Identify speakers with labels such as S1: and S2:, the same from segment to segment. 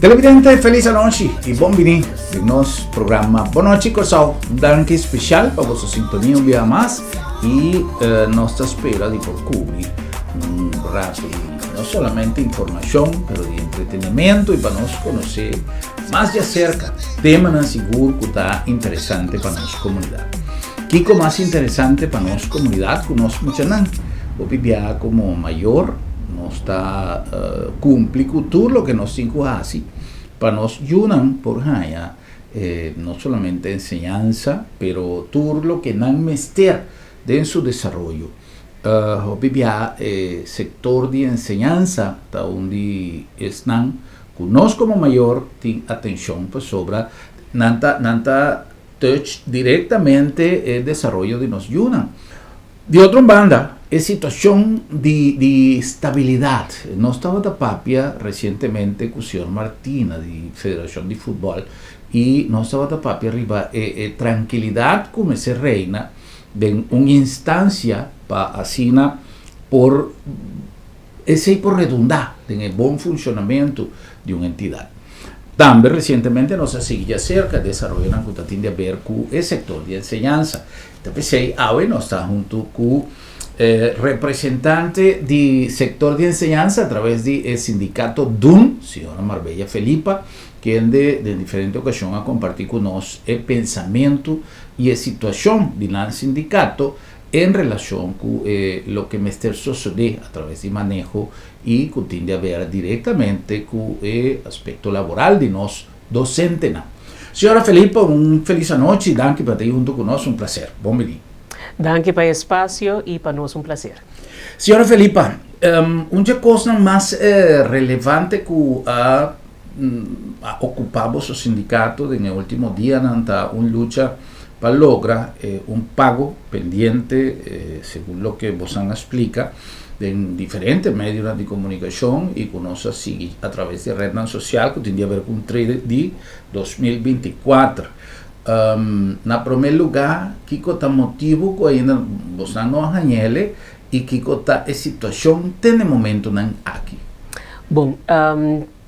S1: Televidente, felis anochi i bon bini den nos programa Bon Nochi Kòrsou. Un danki spesial pa boso sintonia un biaha mas i nos ta spera di por kubri un rato di no solamente informashon pero di entretenimento i pa nos konosé mas di aserka temanan sigur ku ta interesante pa nos komunidat. Kiko mas interesante pa nos komunidat ku nos muchanan? Hopi biaha komo mayor nos ta kumpli ku tur loke nos tin ku hasi pa nos yunan por haña no solamente enseñansa pero tur loke nan mester den su desaroyo. Hopi biaha e sektor di enseñansa ta un di esnan ku nos komo mayor tin atenshon pasobra nan ta nan ta touch directamente e desaroyo di nos yunan. Di otro banda, e situacion di di stabilidad. Nos tabata papia recientemente cu señor Martina di Federacion di Futbol y nos tabata papia riba e e trankilidad cu mester reina den un instancia pa asina por Esei por redundá den e bon funshonamentu di un entidat. Tambe resientemente nos a sigui djaserka desaroyonan ku ta tin di aber ku e sektor di enseñansa. Ta p'esei awe nos ta huntu ku representante di sektor di enseñansa atraves di e sindikato dun, señora Marbella Felipa, kende den diferente okashon a kompartí ku nos e pensamentu i e situashon di nan sindikato en relacion cu e loke mester sosode a traves di maneho y cu tin di haber directamente cu e aspecto laboral di nos docentenan. Señora Felipa, un feliz anochi, danki pa ta ahi hunto cu nos, un placer. Bon bini.
S2: Danki pa e espacio y pa nos un placer.
S1: Señora Felipa, un dje cosnan mas relevante cu a a ocupa boso sindicato den e ultimo dianan ta un lucha pa logra un pago pendiente segun loke bosan a splica den diferente medionan di comunicacion y cu nos a sigui a traves di rednan social cu tin di haber cu un trade di 2024. Na prome lugar kico ta motibo cu ainda bosan no a hañele y kico ta e situacion te n'e momentonan aki?
S2: Bon,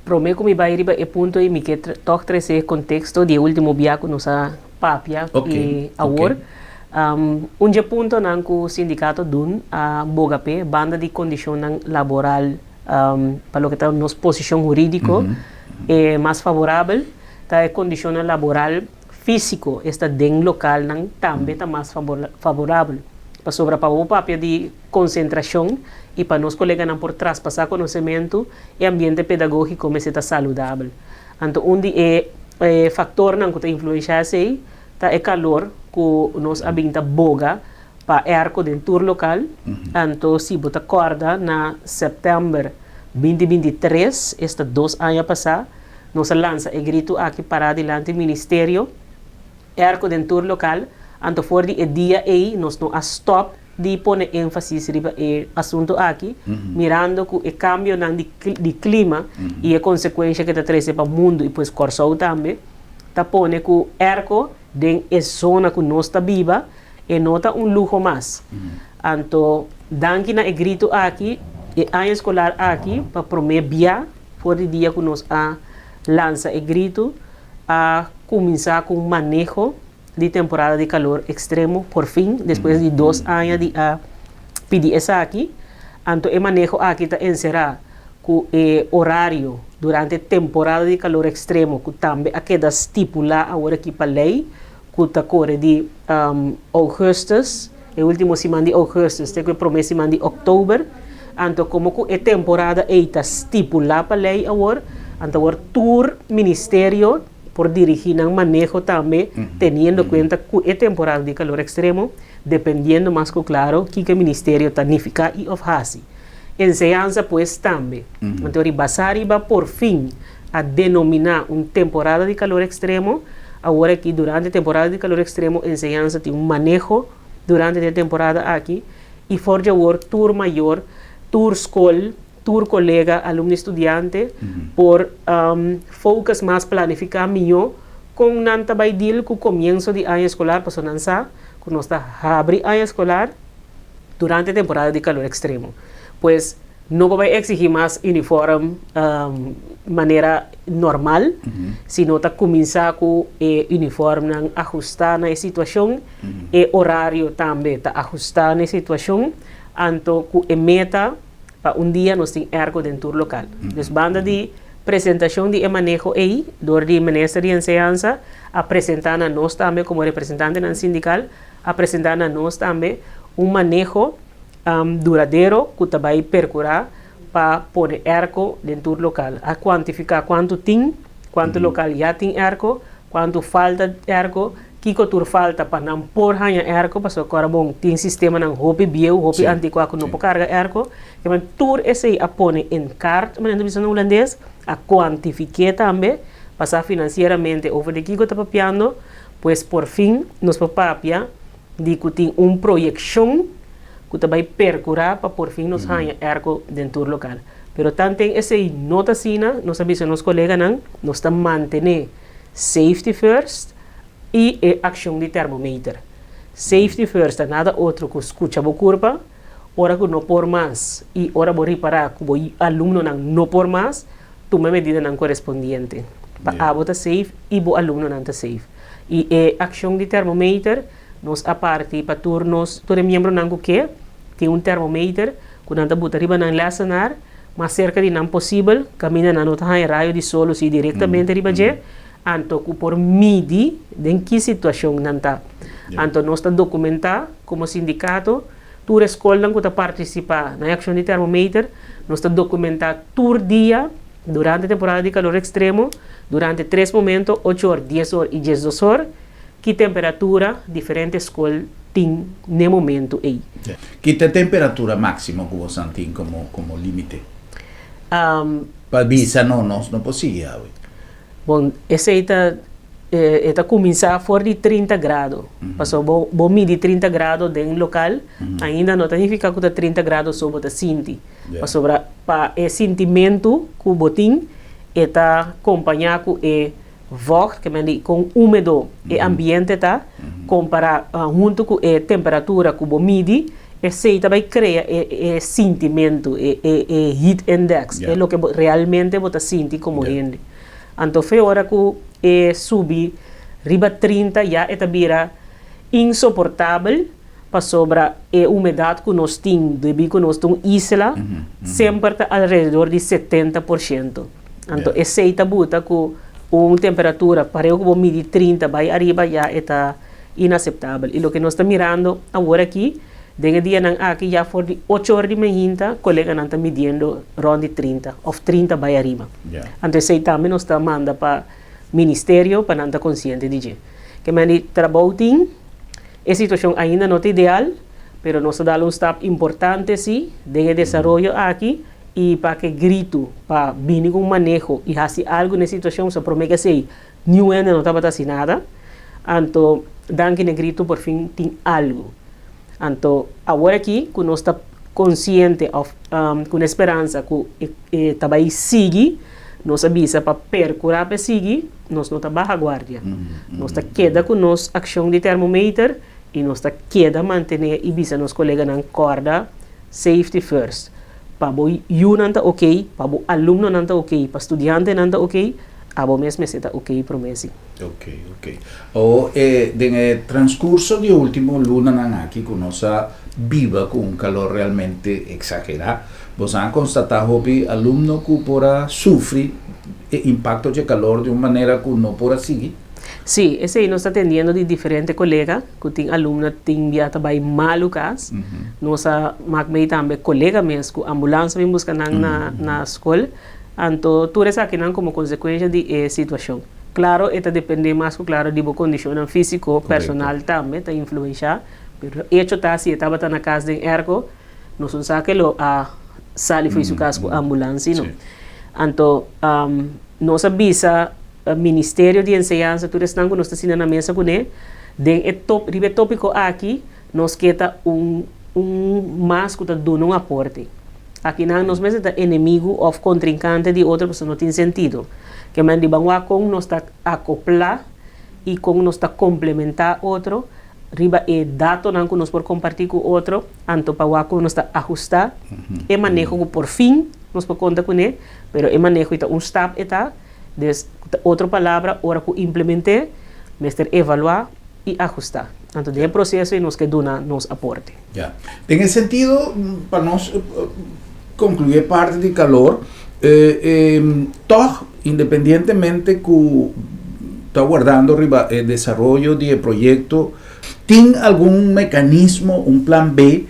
S2: prome cu mi bay riba e punto ey mi ke tog trece e contexto di e ultimo bia cu nos a papia y awor. Un dje puntonan cu sindicato dun a boga p'e banda di condicionnan laboral pa loke ta nos posicion huridico e mas favorabel ta e condicionnan laboral físiko, esta den lokalnan tambe ta mas favorabel. Pasobra pa bo papia di konsentrashon i pa nos koleganan por traspasá konosementu, e ambiente pedagógiko mester ta saludabel. Anto un di e faktornan ku ta influenshá esei ta e kalor ku nos a bin ta boga pa airco den tur lokal. Anto si bo ta kòrda na sèptèmber 2023, esta 2 aña pasá, Nos a lansa e gritu aki pará dilanti ministerio, airco den tur lokal, anto for di e dia ei nos no a stòp di pone énfasis riba e asuntu aki, mirando ku e kambionan di di klima i e konsekuensha ke ta trese pa mundu i pues Kòrsou tambe, ta pone ku airco den e zona ku nos ta biba e no ta un luho mas. Anto danki na e gritu aki, e aña eskolar aki pa promé bia, For di dia ku nos a lansa e gritu, a kuminsá ku un maneho di temporada di kalor ekstremo, porfin, despues di 2 aña di a pidi esaki. Anto e maneho aki ta enserá ku e orario durante temporada di kalor ekstremo, ku tambe a keda stipulá awor aki pa lei, ku ta kore di ougùstùs, e último siman di ougùstùs te ku e promé siman di òktober. Anto komo ku e temporada ei ta stipulá pa lei awor, anto awor tur ministerio por dirigí nan maneho tambe teniendo kuenta ku e temporada di kalor ekstremo, dependiendo mas ku klaro kiko e ministerio ta nifiká i òf hasi. Enseñansa pues tambe. Anto riba basá riba por fin a denominá un temporada di kalor ekstremo, awor aki durante temporada di kalor ekstremo enseñansa tin un maneho durante di e temporada aki i for di awor tur mayor, tur skol, tur kolega, alumno i studiante por focus mas, planifiká mihó kon nan ta bai deal ku komienso di aña eskolar pasobra nan sa ku nos ta habri aña eskolar durante temporada di kalor ekstremo. Pues. No por bai exigi mas uniform manera normal, sino ta cuminsa cu e uniformnan ahusta na e situacion, e horario tambe ta ahusta na e situacion, anto cu e meta pa un dia nos tin airco den tur local. Dus banda di presentacion di e maneho ey door di Minister di Enseñansa a presenta na nos tambe como representantenan sindical, a presenta na nos tambe un maneho duradero ku ta bai perkurá pa pone airco den tur lokal. A kuantifiká kuantu tin, kuantu lokal ya tin airco, kuantu falta airco, kiko tur falta pa nan por haña airco, pasobra kòrda bon tin sistemanan hopi bieu, hopi antikuá ku no por karga airco. Kimen tur esei a pone in kaart, manera ta bisa na hulandes, a kuantifik'é tambe pa sa finansieramente over di kiko ta papiando, pues por fin nos por papia di ku tin un proyekshon ku ta bai perkurá pa por fin nos haña airco den tur lokal. Pero tanten esei no ta asina, nos a bisa nos koleganan, nos ta mantené safety first i e akshon di termometer. Safety first ta nada otro ku skucha bo kurpa ora ku no por mas i ora bo ripará ku bo alumnonan no por mas, tuma e medidanan korespondiente pa abo ta safe i bo alumnonan ta safe. I e akshon di termometer nos a parti pa tur nos, tur e miembronan ku ke tin un termometer ku nan ta buta riba nan lèsenar mas serka di nan posibel, kaminda nan no ta haña rayo di sol o si direktamente riba dje, anto ku por midi den ki situashon nan ta. Anto nos ta dokumentá komo sindikato tur e skolnan ku ta partisipá na e akshon di termometer, nos ta dokumentá tur dia Durante temporada di kalor ekstremo, durante tres momento, ocho or, dies or i diesdos or, ki temperatura diferente skol tin n'e momento ei?
S1: Ki ta e temperatura máksimo ku bosan tin komo komo límite? Pa bisa no, nos no por sigui awe.
S2: Bon, esei ta e ta kuminsá for di 30 grado. Pasobra bo bo midi 30 grado den lokal, ainda no ta nifiká ku ta 30 grado so bo ta sinti. Pasobra pa e sintimentu ku bo tin, e ta kompañá ku e vocht, ke men di kon úmedo e ambiente ta, kompará huntu ku e temperatura ku bo midi, esei ta bai krea e e sintimentu, e e e heat index, e loke bo realmente bo ta sinti komo hende. Anto fe ora ku e subi riba 30 ya e ta bira insoportabel. Pasobra e humedat ku nos tin debí ku nos ta un isla semper ta alrededor di 70%. Anto esei ta buta ku un temperatura pareu ku bo midi 30 bai ariba ya e ta inaseptabel. I loke nos ta mirando awor aki den e dianan aki ya for di ocho or di mainta koleganan ta midiendo rònt di 30 òf 30 bai ariba. Anto esei tambe nos ta manda pa ministerio pa nan ta konsiente di dje. Ke mende trabou tin. E situashon ainda no ta ideal, pero nos ta dal un stap importante si den e desaroyo aki i pa ke gritu pa bini ku un maneho i hasi algu na e situashon, pasobra promé ke esei niun hende no tabata hasi nada. Anto danki na e gritu por fin tin algu. Anto awor aki ku nos ta konsiente òf ku un speransa ku e ta bai sigui, nos a bisa pa perkurá pa e sigui. Nos no ta baha guardia. Nos ta keda ku nos akshon di termometer i nos ta keda mantené i bisa nos koleganan kòrda safety first. Pa bo yunan ta okey, pa bo alumnonan ta okey, pa studiantenan ta okey, abo mes mester ta okey promé si.
S1: Okey, okey. Awor e den e transkurso di e último lunanan aki ku nos a biba ku un kalor realmente eksagerá, boso a konstatá hopi alumno ku por a sufri e impacto dje calor di un manera cu no por a sigui?
S2: Sí, esei nos ta tendiendo di diferente colega cu tin alumno tin bia ta bay malu cas. Nos a mak mei tambe colega mes cu ambulans a bin busca nan na na scol. Anto tur esakinan como consecuencia di e situacion. Claro e ta depende mas cu claro di bo condicionnan fisico, personal tambe ta influencia, pero hecho ta si e tabata na cas den airco, Nos un sa ke lo a sali fo'i su kas ku ambulans sino. Anto nos a bisa Ministerio di Enseñansa tur esnan ku nos ta sinta na mesa kuné den e top riba e topiko aki nos ke ta un un mas ku ta duna un aporte. Akinan nos mester ta enemigu òf kontrinkante di otro pasobra no tin sentido. Ke men di ban wak kon nos ta akoplá i kon nos ta komplementá otro. Riba e datonan ku nos por kompartí ku otro, anto pa wak ku nos ta ahustá e maneho ku por fin nos por konta kuné, pero e maneho ei ta un stap e ta, des ku ta otro palabra ora ku implement'é mester evaluá i ahustá. Anto den e proseso ei nos ke duna nos aporte.
S1: Ya. Den e sentido, pa nos konkluí e parti di kalor, tòg independientemente ku ta wardando riba e desaroyo di e proyekto, tin algun mekanismo, un plan B,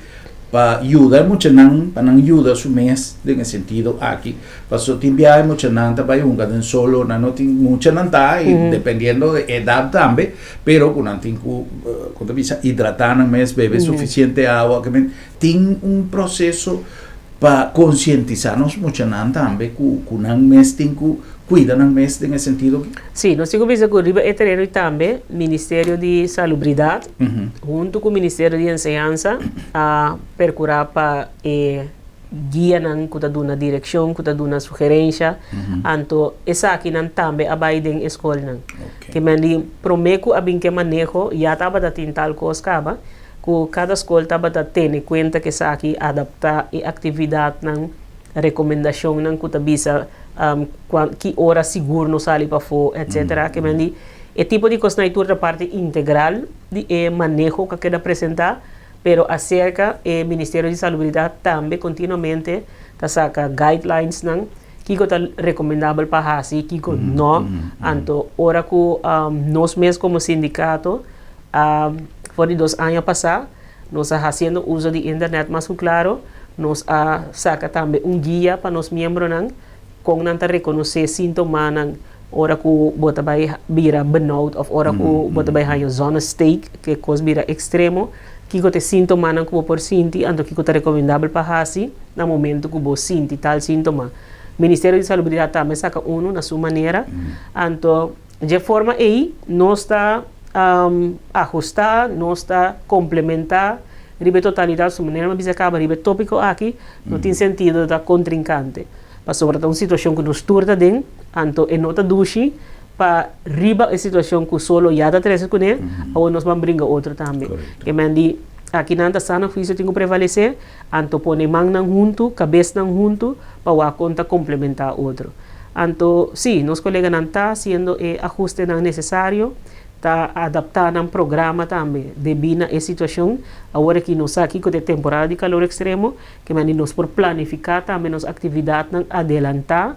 S1: pa yuda e muchanan, pa nan yuda su mes den e sentido aki. Paso tin biaha e muchanan ta bai hunga den solo, nan no tin, muchanan ta i dependiendo di edat tambe, pero ku nan tin ku, kon ta bisa, hidratá nan mes, bebe sufisiente awa, tin un proseso pa konsientisá nos muchanan tambe ku ku nan mes tin ku kuida nan mes den e sentido aki.
S2: Sí, nos tin ku bisa ku riba e tereno i tambe Ministerio di Salubridat huntu ku Ministerio di Enseñansa a perkurá pa e guianan ku ta duna direkshon, ku ta duna sugerensha, anto esakinan tambe a bai den e skolnan. Ke men di promé ku a bin ke maneho ya tabata tin tal kos kaba. Ku kada skol tabata tene kuenta ku esaki, adaptá e aktividatnan, rekomendashonnan ku ta bisa ki ora sigur no sali pafó, etsetera. Ke men di e tipo di kosnan ei tur ta parti integral di e maneho ku a keda presentá, pero aserka e Ministerio di Salubridat tambe kontinuamente ta saka guidelinesnan kiko ta rekomendabel pa hasi, kiko no. Anto ora ku nos mes komo sindikato A For di dos aña pasá nos a hasiendo uso di internet mas ku klaro. Nos a saka tambe un guia pa nos miembronan kon nan ta rekonosé síntomanan ora ku bo ta bai bira benoud òf ora ku bo ta bai haña zonnesteek, ku e kos bira ekstremo. Kiko ta e síntomanan ku bo por sinti, anto kiko ta rekomendabel pa hasi na momentu ku bo sinti tal síntoma. Ministerio di Salubridat tambe saka unu na su manera. Anto. Dje forma ei nos ta ahustá, nos ta komplementá riba e totalidat. Su manera mi a bisa kaba riba e tópiko aki no tin sentido ta kontrinkante, pasobra ta un situashon ku nos tur ta den, anto e no ta dushi pa riba e situashon ku solo ya ta trese kuné, awor nos ban bringa otro tambe. Ke men di akinan ta sano huisio tin ku prevalesé, anto pone mannan huntu, kabesnan huntu pa wak kon ta komplementá otro. Anto, sí, nos koleganan ta hasiendo e ahustenan nesesario, ta adaptá nan programa tambe debí na e situashon. Awor aki nos sa kiko ta e temporada di kalor ekstremo, ke manera nos por planifiká tambe nos aktividatnan adelantá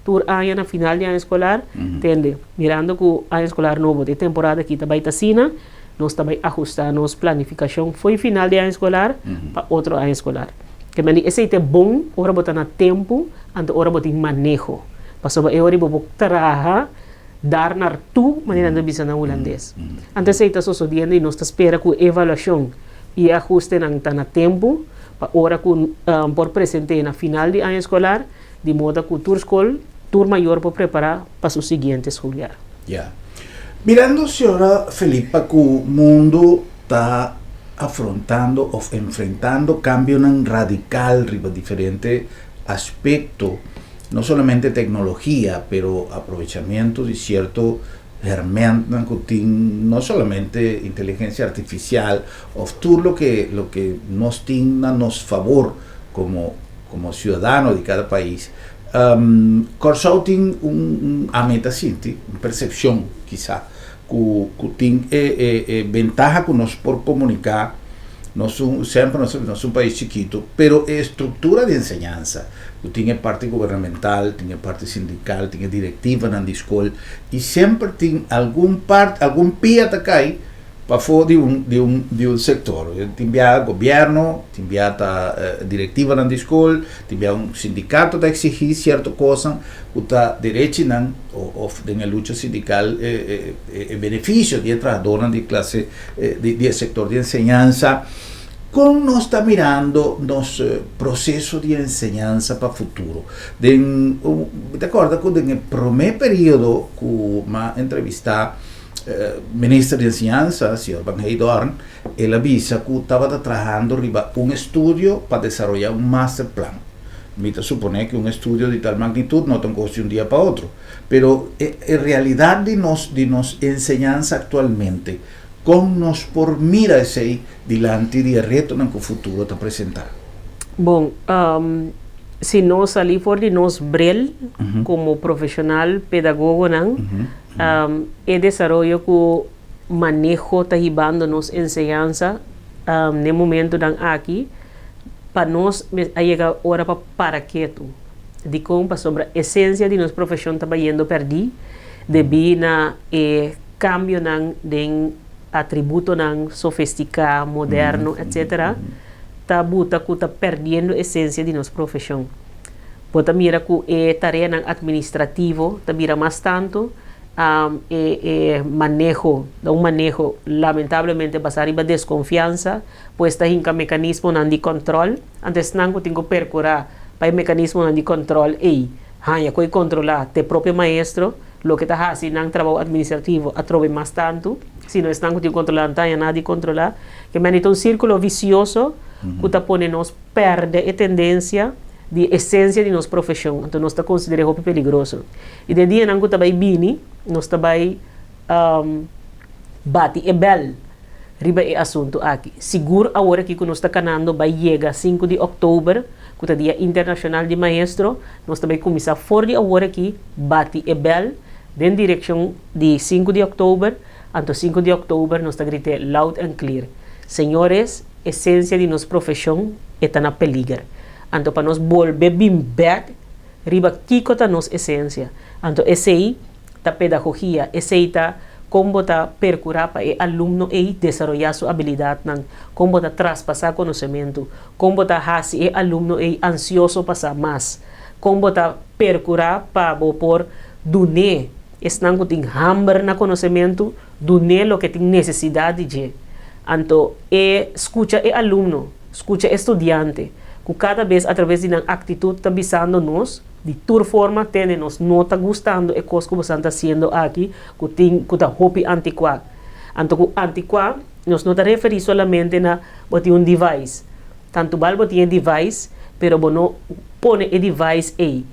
S2: tur aña na final di aña eskolar. Tende, mirando ku aña eskolar nobo ta e temporada aki ta bai ta asina, nos ta bai ahustá nos planifikashon fo'i final di aña eskolar pa otro aña eskolar. Ke manera esei ta e bon ora bo ta na tempu. Anto ora bo tin maneho, pasobra e ora bo por traha daar naar toe, manera nan ta bisa na hulandes. Anto esei ta sosodiendo i nos ta spera ku e evaluashon i e ahustenan ta na tempu pa ora ku por present'é na final di aña eskolar, di moda ku tur skol, tur mayor por prepará pa su siguiente schooljaar.
S1: Ya. Mirando señora Felipa ku mundu ta afrontando òf enfrentando kambionan radikal riba diferente aspecto, no solamente tecnologia, pero aprovechamiento di cierto hermentnan cu tin no solamente inteligencia artificial of tur loke loke nos tin na nos favor como como ciudadano di cada pais. Kòrsou tin un un ami ta sinti, un percepcion kisa, cu cu tin e e e bentaha cu nos por comunica. Nos un, semper nos nos un pais chikito, pero e estructura di enseñansa, cu tin e parti gubernamental, tin e parti sindical, tin e directivanan di scol, y semper tin algun part, algun pia ta cay pafo di un, di un, di un sector. Tin bia gobierno, tin bia ta directivanan di scol, tin bia un sindicato ta exigi cierto cosnan cu ta derechinan of den e lucha sindical e e beneficio di e trahadornan di clase di e sector di enseñansa, con nos ta mirando nos proceso di enseñansa pa futuro? Den, mi ta corda cu den e prome periodo cu m'a entrevista Minister di Enseñansa, señor Van Heydoorn, el a bisa cu tabata trahando riba un estudio pa desaroya un masterplan. Mi ta supone cu un estudio di tal magnitud no ta un cos di un dia pa otro. Pero e realidad di nos di nos enseñansa actualmente, Kon nos por mira esei dilanti di e retonan ku futuro ta presentá?
S2: Bon, si nos sali for di nos bril komo profeshonal pedagogonan, e desaroyo ku maneho ta hibando nos enseñansa n'e momentunan aki, pa nos a yega ora pa para ketu. Dikon? Pasobra esensia di nos profeshon ta bayendo pèrdí debí na e kambionan den atributonan sofestiká, moderno, etc. Ta buta ku ta pèrdiendo esensia di nos profeshon. Bo ta mira ku e tareanan atministrativo ta bira mas tantu, e e maneho ta un maneho lamentablemente basá riba deskonfiansa, pues ta hinka mekanismonan di kòntròl. Anto esnan ku tin ku perkurá pa e mekanismonan di kòntròl ei haña ku e kontrolá te propio maestro. Loke ta hasi nan trabou administrativo atrobe mas tantu, sino esnan ku tin kontrolá no ta haña nada di kontrolá. Ke mende ta un sírkulo visioso ku ta pone nos pèrdè e tendensia di esensia di nos profeshon. Anto nos ta konsider'é hopi peligroso. I den dianan ku ta bai bini, nos ta bai bati e bèl riba e asuntu aki. Sigur awor aki ku nos ta kanando bai yega sinku di òktober, ku ta Dia Internashonal di Maestro, nos ta bai kuminsá for di awor aki bati e bèl den direkshon di sinku di òktober, anto sinku di òktober nos ta grit'é loud and clear, Señores, esensia di nos profeshon e ta na peliger. Anto pa nos bolbe bin bèk riba kiko ta nos esensia. Anto esei ta pedagogia, esei ta kon bo ta perkurá pa e alumno ei desaroyá su abilidatnan, kon bo ta traspasá konosementu, kon bo ta hasi e alumno ei ansioso pa sa mas, kon bo ta perkurá pa bo por dun'é esnan ku tin hamber na konosementu, dun'é loke tin nesesidat di dje. Anto e skucha e alumno, skucha e studiante, ku kada bes atraves di nan aktitut ta bisando nos, Di tur forma tene nos no ta gustando e kos ku bosan ta hasiendo aki ku tin ku ta hopi antikuá. Anto ku antikuá nos no ta referí solamente na bo tin un device. Tantu bal bo tin e device pero bo no pone e device ei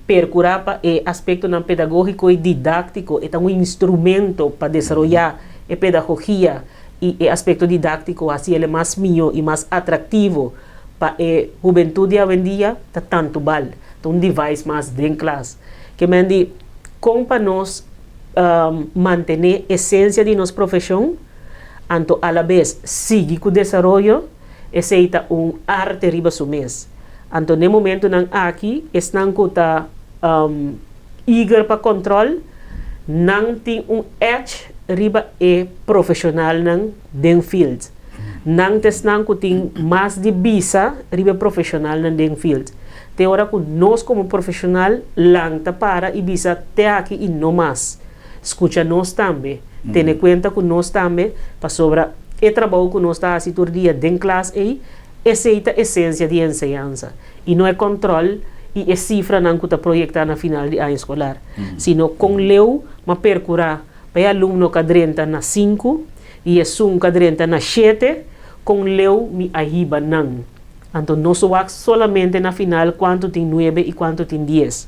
S2: perkurá pa e aspektonan pedagógiko i didáktiko e ta un instrumento pa desaroyá e pedagogia i e aspekto didáktiko hasi el e mas mihó i mas atraktivo. Pa e hubentud di awendia ta tantu bal, ta un device mas den klas. Ke men di kon pa nos mantené esensia di nos profeshon, anto alabes sigui ku desaroyo, esei ta un arte riba su mes. Anto n'e momentunan aki esnan ku ta eager pa kòntròl, nan tin un edge riba e profeshonalnan den field. Nan ta esnan ku tin mas di bisa riba e profeshonalnan den field. Te ora ku nos komo profeshonal lanta para i bisa te aki i no mas. Skucha nos tambe. Tene kuenta ku nos tambe pasobra e trabou ku nos ta hasi tur dia den klas ei, esei ta esensia di enseñansa i no e kòntròl i e sifranan ku ta proyektá na final di aña eskolar, sino kon leu m'a perkurá pa e alumno ka drenta na sinku i esun ka drenta na shete, kon leu mi a hiba nan? Anto nos wak solamente na final kuantu tin nuebe i kuantu tin dies.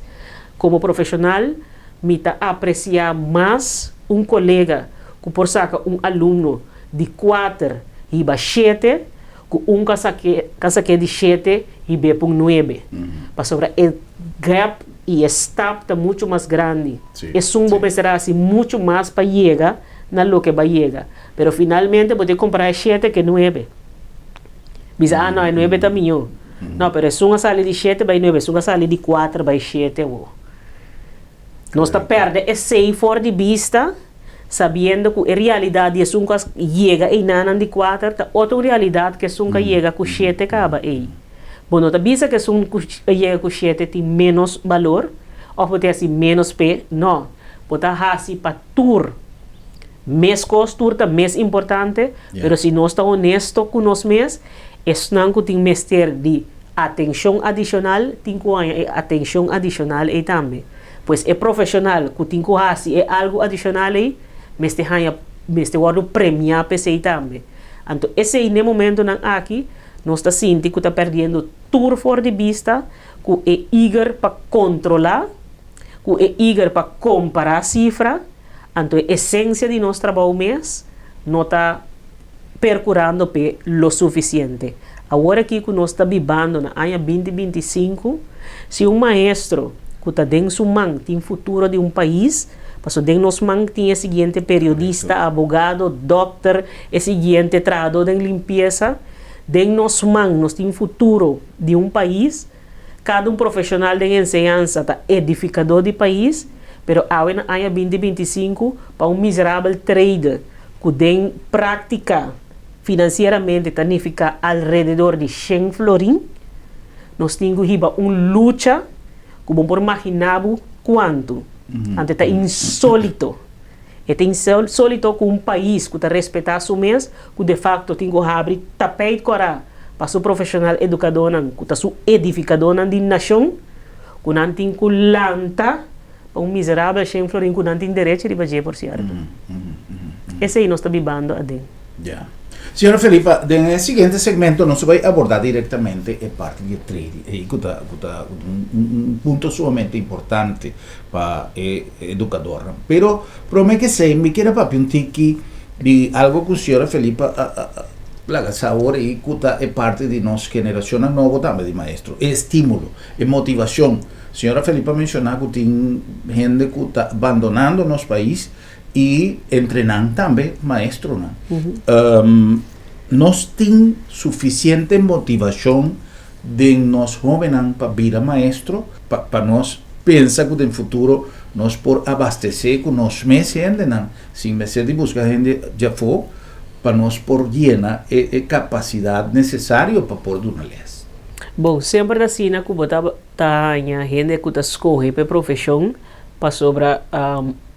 S2: Komo profeshonal mi ta apresiá mas un kolega ku por saka un alumno di kuater hiba shete ku un ka sak'é ka sak'é di shete hib'é pa un nuebe. Pasobra e gap i e stap ta muchu mas grandi. Esun bo mester hasi muchu mas pa yega na loke ba yega. Pero finalmente bo tin kumpra e shete ke nuebe. Bisa, ah no, e nuebe ta mihó. No, pero esun a sali di shete bai nuebe, esun a sali di kuater bai shete awo. Nos ta pèrdè esei for di bista, sabiendo ku e realidat di esun ku a yega einanan di kuater ta otro un realidat ku esun ku a yega ku shete kaba ei. Bo no ta bisa ku esun ku a yega ku shete tin ménos balor òf bo ta hasi ménos p'e, no. Bo ta hasi pa tur. Meskos tur ta mes importante, pero si nos ta honesto ku nos mes, esnan ku tin mester di atenshon adishonal tin ku haña e atenshon adishonal ei tambe. Pues e profeshonal ku tin ku hasi e algu adishonal ei mester haña mester wòrdu premiá p'esei tambe. Anto esei n'e momentonan aki nos ta sinti ku ta pèrdiendo tur for di bista ku e eager pa kontrolá, ku e eager pa kompará sifra, Anto e esensia di nos trabou mes no ta perkurando p'e lo sufisiente. Awor aki ku nos ta bibando na aña 2025, si un maestro ku ta den su man tin futuro di un pais, paso den nos man tin e siguiente periodista, abogado, dòkter, e siguiente trahadó den limpiesa, den nos man nos tin futuro di un pais, kada un profeshonal den enseñansa ta edifikadó di pais, pero awe na aña 2025 pa un miserabel trader ku den práktika finansieramente ta nifiká alrededor di shen florin, nos tin ku hiba un lucha ku bo por maginá bo kuantu. Anto e ta insólito. E ta insólito ku un pais ku ta respetá su mes, ku defakto tin ku habri tapeit kòrá pa su profeshonal edukadónan ku ta su edifikadónan di nashon, ku nan tin ku lanta pa un miserabel shen florin ku nan tin derecho riba dje por sierto. Esei nos ta bibando aden.
S1: Ya. Señora Felipa, den e siguiente segmento nos bai aborda directamente e parti di e trading ei cu ta cu ta un un punto sumamente importante pa e educadornan. Pero prome ke esei mi kier a papia un tiki di algo cu señora Felipa a a a laga sa awor ei cu ta e parti di nos generacionnan nobo tambe di maestro, e estimulo, e motivacion. Señora Felipa a menciona cu tin hende cu ta abandonando nos pais i entre nan tambe maestronan. Nos tin sufisiente motivashon den nos hóbennan pa bira maestro, pa nos pensa ku den futuro nos por abastesé ku nos mes hendenan sin mester di buska hende djafó pa nos por yena e kapasidat nesesario pa por duna lès.
S2: Bon, semper ta asina ku bo ta haña hende ku ta skohe pa e profeshon pasobra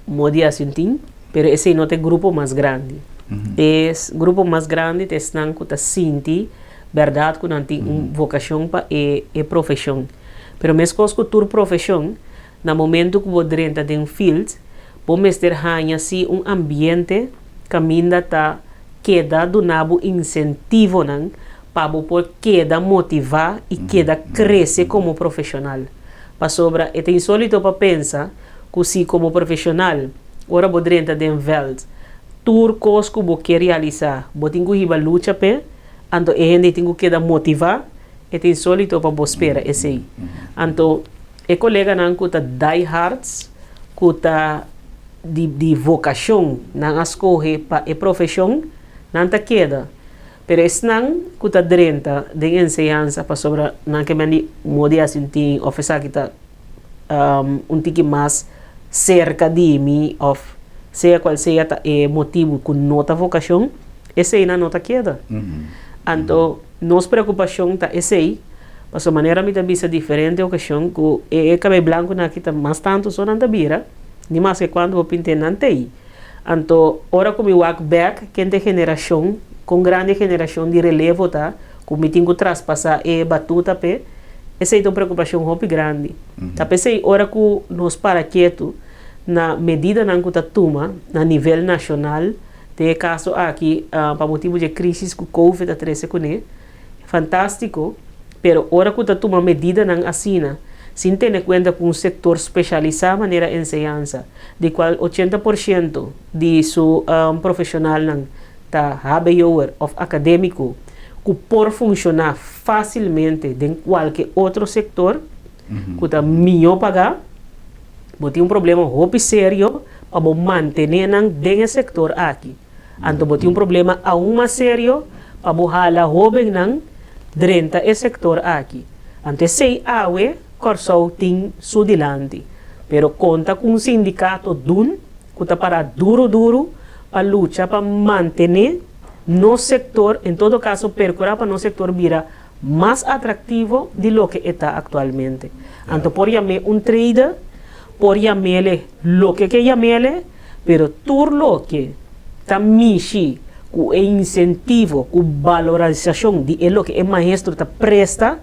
S2: modi a sinti, pero esei no ta e grupo mas grandi. E grupo mas grandi ta esnan ku ta sinti bèrdat ku nan tin un vokashon pa e e profeshon. Pero meskos ku tur profeshon, na momentu ku bo drenta den field, bo mester haña si un ambiente kaminda ta keda duna bo insentivonan pa bo por keda motivá i keda krese komo profeshonal. Pasobra e ta insólito pa pensa ku si komo profeshonal ora bo drenta den vèlt tur kos ku bo ke realisá bo tin ku hiba lucha p'e, anto e hende tin ku keda motivá, e ta insólito pa bo spera esei. Anto e koleganan ku ta die hards, ku ta di di vokashon nan a skohe pa e profeshon, nan ta keda. Pero esnan ku ta drenta den enseñansa pasobra nan ke men di modi a sinti òf esaki ta un tiki mas serka di mi òf sea kual sea ta e motibu ku no ta vokashon, eseinan no ta keda. Anto nos preokupashon ta esei, pasobra manera mi ta bisa diferente okashon ku e kabei blankunan aki ta mas tantu so nan ta bira, ni maske kuantu bo pint'é nan t'ei. Anto, ora ku mi wak bèk ken ta e generashon, kon grandi e generashon di relevo ta, ku mi tin ku traspasá e batuta p'e, esei ta un preokupashon hopi grandi. Ta p'esei ora ku nos para ketu na medidanan ku ta tuma na nivel nashonal, den e kaso aki pa motibu di e krísis ku covid a trese kuné, Fantástiko, pero ora ku ta tuma medidanan asina, sin tene kuenta ku un sektor speshalisá manera enseñansa, di kual 80% di su profeshonalnan ta hbo'er òf akadémiko, ku por funshoná fásilmente den kualke otro sektor ku ta mihó pagá, bo tin un problema hopi serio pa bo mantené nan den e sektor aki. Anto bo tin un problema aun mas serio pa bo hala hobennan drenta e sektor aki. Anto esei awe Kòrsou tin su dilanti. Pero konta ku un sindikato dun ku ta pará duru duru pa lucha pa mantené nos sektor, en todo kaso perkurá pa nos sektor bira mas atraktivo di loke e ta aktualmente. Anto por yam'é un trader, por yam'ele loke ke yam'ele, Pero tur loke ta mishi ku e insentivo, ku balorisashon di e loke e maestro ta presta,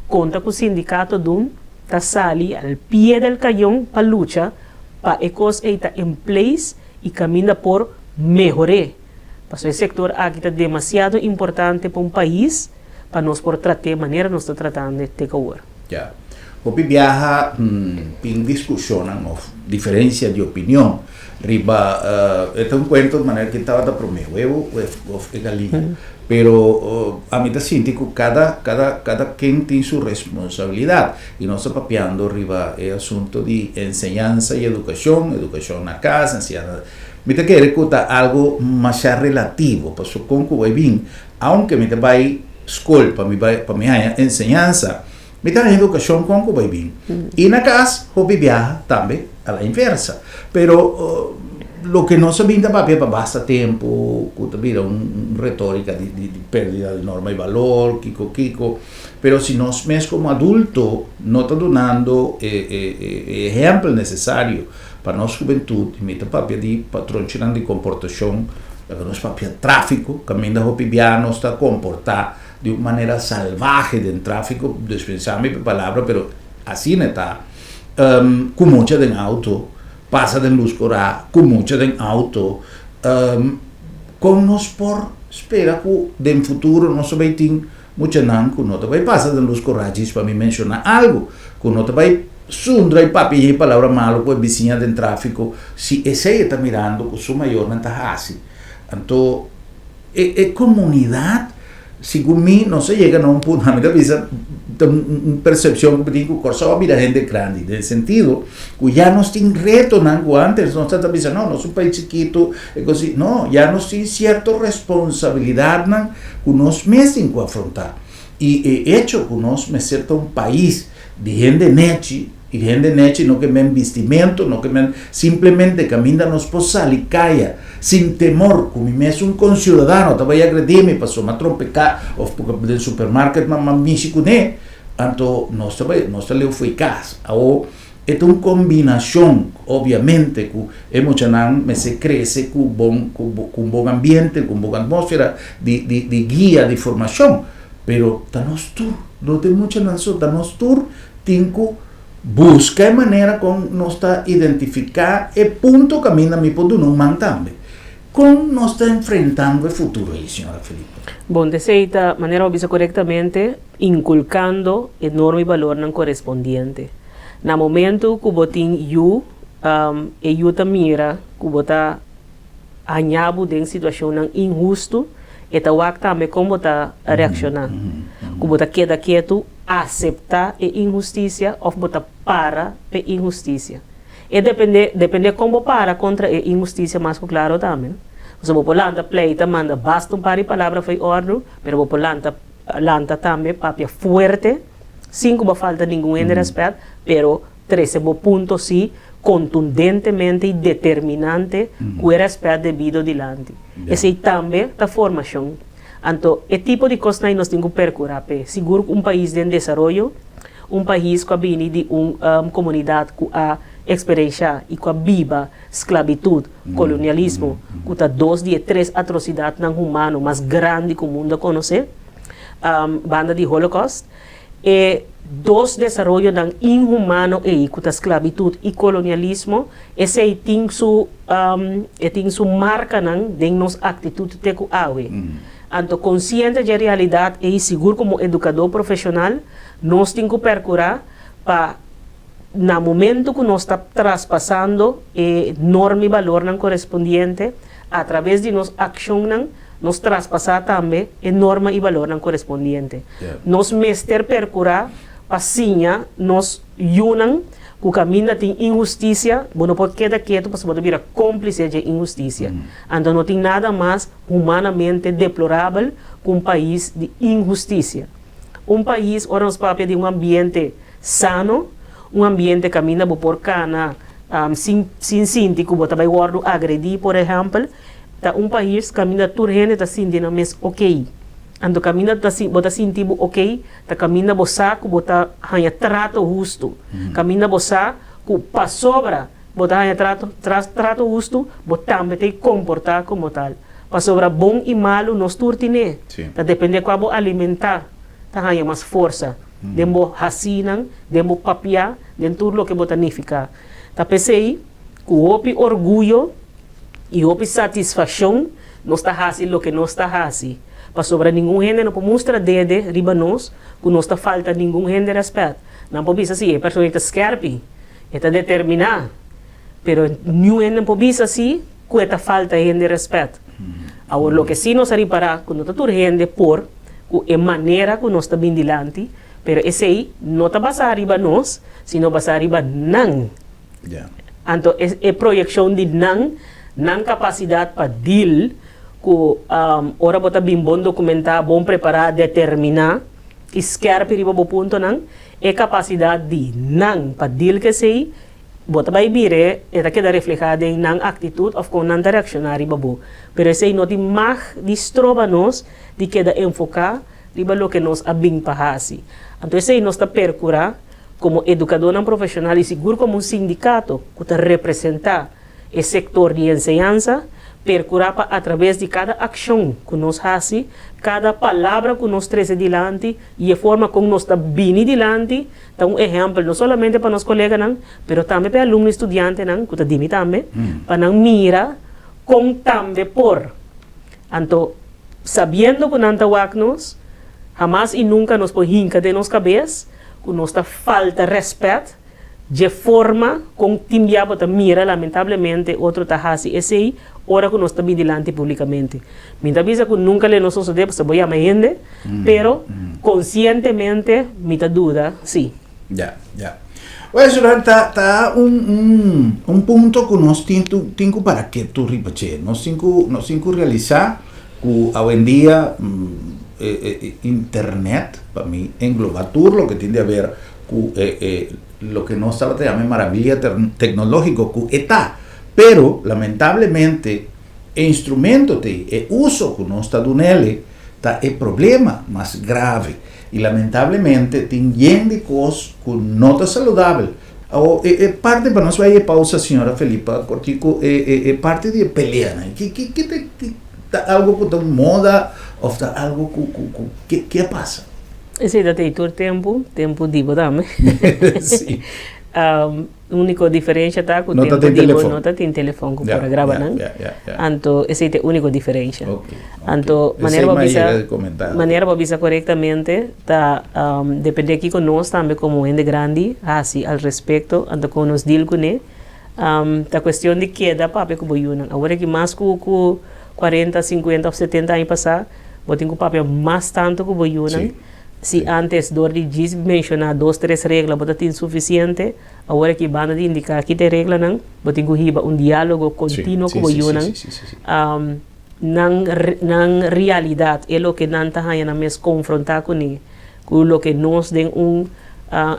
S2: konta ku sindikato dun ta sali al pie del kayon pa lucha pa e kos ei ta en place i kaminda por mehor'é. Pasobra e sektor aki ta demasiado importante pa un pais pa nos por trat'é manera nos ta tratand'e te ku awor.
S1: Ya. Hopi biaha tin diskushonnan òf diferensia di opinion riba e ta un kuento manera kin tabata promé, webu òf e galiña. Pero ami ta sinti ku kada kada kada ken tin su responsabilidat i nos ta papiando riba e asunto di enseñansa i edukashon, edukashon na kas, enseñansa. Mi ta kere ku ta algu masha relativo pasobra kon ku bai bin aunke mi ta bai skol pa mi bai pa mi haña enseñansa. Mi ta haña edukashon kon ku bai bin. I na kas hopi biaha tambe a la inversa. Pero loke nos a bin ta papia pa basta tempu ku ta bira un retórika di di pèrdida di norma i balor, kiko kiko. Pero si nos mes komo adulto no ta dunando e e e ehèmpel nesesario pa nos hubentut, i mi ta papia di patronchinan di komportashon, laga nos papia tráfiko, kaminda hopi biaha nos ta komportá di un manera salvahe den tráfiko, dispensá mi pa e palabra, pero asina e ta, ku mucha den auto, pasa den lus korá, ku mucha den auto, kon nos por spera ku den futuro nos ta bai tin muchanan ku no ta bai pasa den lus korá, djis pa mi menshoná algu, ku no ta bai sundra i papia e palabra malu ku e bisiña den tráfiko, si esei e ta mirando ku su mayornan ta hasi. Anto. E e komunidat, segun mi, nos a yega na un punto, ami ta bisa, ta un persepshon ku mi tin ku Kòrsou a bira hende grandi, den sentido ku ya nos tin retonan ku ántes nos ta bisa no, nos un pais chikitu, e kos así, no, ya nos tin sierto responsabilidatnan ku nos mes tin ku afrontá. I e echo ku nos mester ta un pais di hende nechi, i hende nechi no ke men bistimentu, no ke men simplemente kaminda nos por sali kaya sin temor ku mi mes un konsiudadano ta bai agredí mi pasobra mi a trompeká òf porque den supermarket mi a mishi kuné, anto nos ta bai nos ta leu fo'i kas. Awor e ta un kombinashon obiamente ku e muchanan mester krese ku bon ku un bon ambiente, ku un bon atmósfera di di di guia, di formashon, pero ta nos tur, no ta e muchanan so, ta nos tur tin ku buska e manera kon nos ta identifiká e punto kaminda mi por duna un man tambe. Kon nos ta enfrentando e futuro ei, señora Felipe?
S2: Bon, t'esei ta, manera bo bisa korektamente, inkulkando e norma i balornan korespondiente. Na momentu ku bo tin yu, e yu ta mira ku bo ta haña bo den situashonnan inhustu, e ta wak tambe kon bo ta reakshoná. Ku bo ta keda ketu, aseptá e inhustisia òf bo ta para p'e inhustisia. E depende depende kon bo para kontra e inhustisia mas ku klaro tambe. Pasobra bo por lanta pleita manda basta un par di palabra fo'i òrdu, pero bo por lanta lanta tambe papia fuerte sin ku bo falta ningun hende rèspèt, pero trese bo punto si kontundentemente i determinante ku e rèspèt debido dilanti. Esei tambe ta formashon. Anto e tipo di kosnan ei nos tin ku perkurá p'e. Sigur ku un pais den desaroyo, un pais ku a bini di un komunidat ku a eksperenshá i ku a biba sklabitut, kolonialismo, ku ta dos di e tres atrosidatnan humano mas grandi ku mundu a konosé, banda di Holocaust. E dos desaroyonan inhumano ei, ku ta sklabitut i kolonialismo, esei tin su e tin su markanan den nos aktitut te ku awe. Anto konsiente dje realidat ei, sigur komo edukadó profeshonal, nos tin ku perkurá pa na momentu ku nos ta traspasando e norma i balornan korespondiente, atraves di nos akshonnan, nos traspasá tambe e norma i balornan korespondiente. Nos mester perkurá pa siña nos yunan ku kaminda tin inhustisia, bo no por keda ketu pasobra bo ta bira kómplise dje inhustisia. Anto no tin nada mas humanamente deplorabel ku un pais di inhustisia. Un pais ora nos papia di un ambiente sano, un ambiente kaminda bo por kana sin sin sinti ku bo ta bai wòrdu agredí por ehèmpel, ta un pais kaminda tur hende ta sinti nan mes okey. Anto kaminda ta bo ta sinti bo okey ta kaminda bo sa ku bo ta haña trato hustu, kaminda bo sa ku pasobra bo ta haña trato trato hustu bo tambe ta komportá komo tal. Pasobra bon i malu nos tur tine. Ta depende kua bo alimentá ta haña mas forsa den bo hasinan, den bo papiá, den tur loke bo ta nifiká. Ta p'esei ku hopi orguyo i hopi satisfakshon nos ta hasi loke nos ta hasi, pasobra ningun hende no por mustra dede riba nos ku nos ta falta ningun hende rèspèt. Nan por bisa si e persona ei ta skèrpi, e ta determiná, pero niun hende no por bisa si ku e ta falta hende rèspèt. Awor loke sí nos a ripará ku no ta tur hende por ku e manera ku nos ta bin dilanti, pero esei no ta basá riba nos, sino basá riba nan. Anto e proyekshon di nan, nan kapasidat pa deal ku ora bo ta bin bon dokumentá, bon prepará, determiná i skèrpi riba bo puntonan, e kapasidat di nan pa deal ku esei, bo ta bai bira e ta keda reflehá den nan aktitut òf kon nan ta reakshoná riba bo. Pero esei no tin mag di stroba nos di keda enfoká riba loke nos a bin pa hasi. Anto esei nos ta perkurá komo edukadónan profeshonal i sigur komo un sindikato ku ta representá e sektor di enseñansa, perkurá pa atraves di kada akshon ku nos hasi, kada palabra ku nos trese dilanti i e forma kon nos ta bini dilanti ta un ehèmpel no solamente pa nos koleganan, pero tambe pa e alumno i studiantenan ku ta di mi tambe, pa nan mira kon tambe por. Anto, sabiendo ku nan ta wak nos, hamas i nunka nos por hinka den nos kabes ku nos ta falta rèspèt dje forma kon tin bia bo ta mira lamentablemente otro ta hasi esei ora ku nos ta bin dilanti publikamente. Mi ta bisa ku nunka le no sosodé pasobra bo yama hende, pero konsientemente mi ta duda si.
S1: Ya, ya. Well, Zoran, ta, ta un, un, un punto ku nos tin tu, tin ku para ketu riba dje. Nos tin ku, nos tin ku realisá ku awendia e, e, e internet pa mi engloba tur loke tin di haber ku e, e loke nos tabata yama e maravilla tecnológico ku e ta. Pero, lamentablemente, e instrumento t'ei, e uso ku nos ta dun'ele ta e problema mas grave. I lamentablemente tin yen di kos ku no ta saludabel. Awor e e parti pa nos bai e pausa señora Felipa Cortico e e e parti di e peleanan ki ki ki ta ki ta algo ku ta un moda of ta algo ku ku ku ke ke a pasa?
S2: Esei ta tei tur tempu, tempu di bo tambe.
S1: Si.
S2: Úniko diferensha ta ku
S1: No ta
S2: tempu
S1: tin
S2: di bo
S1: telefòn.
S2: no ta tin telefòn ku
S1: Ya,
S2: por a graba
S1: ya,
S2: nan.
S1: ya, ya, ya.
S2: Anto esei ta e úniko diferensha.
S1: Ok, ok.
S2: Anto
S1: Esei
S2: manera bo
S1: mi a
S2: bisa,
S1: yega di komentá.
S2: manera bo bisa korektamente ta dependé kiko nos tambe komo hende grandi hasi al respekto, anto kon nos deal kuné. Ta kuestion di keda papia ku bo yunan. Awor aki mas ku ku kuarenta, sinkuenta òf setenta aña pasá bo tin ku papia mas tantu ku bo yunan.
S1: Sí.
S2: Si antes dor di djis menshoná dos tres regla bo ta tin sufisiente, awor aki banda di indiká ki ta e reglanan, bo tin ku hiba un diálogo kontinuo ku bo yunan. Nan nan realidat, e loke nan ta haña nan mes konfrontá kuné, ku loke nos den un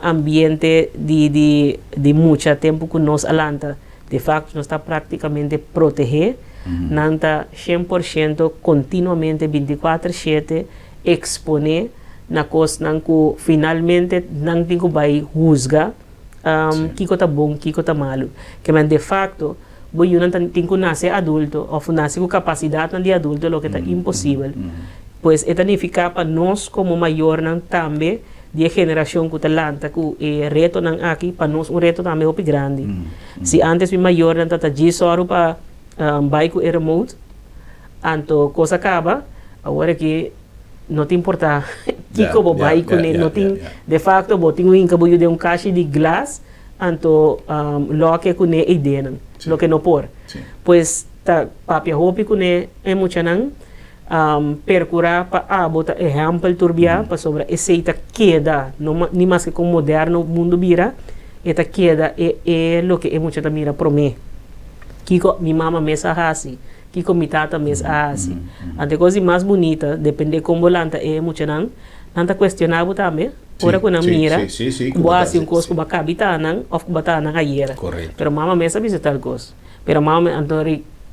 S2: ambiente di di di mucha tempu ku nos a lanta, de fakto nos ta práktikamente protehé, nan ta 100% kontinuamente bintikuater shete eksponé na kosnan ku finalmente nan tin ku bai husga kiko ta bon, kiko ta malu. Ke men defakto bo yunan ta tin ku nase adulto òf nase ku kapasidatnan di adulto loke ta imposibel. Pues e ta nifiká pa nos komo mayornan tambe di e generashon ku ta lanta ku e retonan aki pa nos un reto tambe hopi grandi. Si ántes mi mayornan ta ta djis sòru pa bai ku e remote anto kos a kaba. Awor aki no ta importa kiko bo bai kuné, no tin, de facto bo tin un hinka bo yu den un kashi di glas, anto loke kuné ei denan, loke no por. Pues ta papia hopi kuné e muchanan, percura pa abo ta ehempel tur bia, pasobra esei ta keda, no ni maske kon moderno mundo bira, e ta keda e e loke e mucha ta mira promé. Kiko mi mama mes a hasi, Kiko mi tata mes a hasi. Anto e kos di mas bunita, depende kon bo lanta e muchanan, nan ta kuestioná bo tambe ora ku nan mira ku bo a hasi un kos ku bo a kabi ta nan òf ku bo a ta nan ayera. Pero mama mes a bisa tal kos. Pero mama mes, anto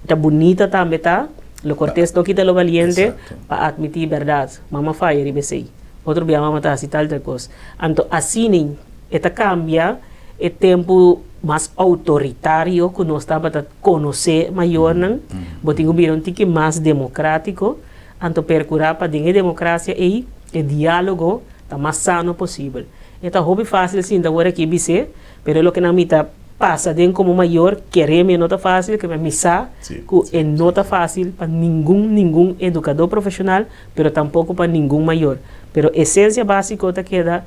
S2: ta bunita tambe ta, lo kortes no kita lo baliente pa atmití bèrdat. Mama faya riba esei. Otro bia mama ta hasi tal tal kos. Anto asina e ta kambia e tempu mas outoritario ku nos tabata konosé mayornan, bo tin ku bira un tiki mas demokrátiko, anto perkurá pa den e demokrasia ei e diálogo ta mas sano posibel. E ta hopi fásil sinta awor aki bis'é, pero e loke nan mi ta pasa den komo mayor, kere mi e no ta fásil, kere mi sa ku e no ta fásil pa ningun ningun edukadó profeshonal, pero tampoko pa ningun mayor. Pero esensia básiko ta keda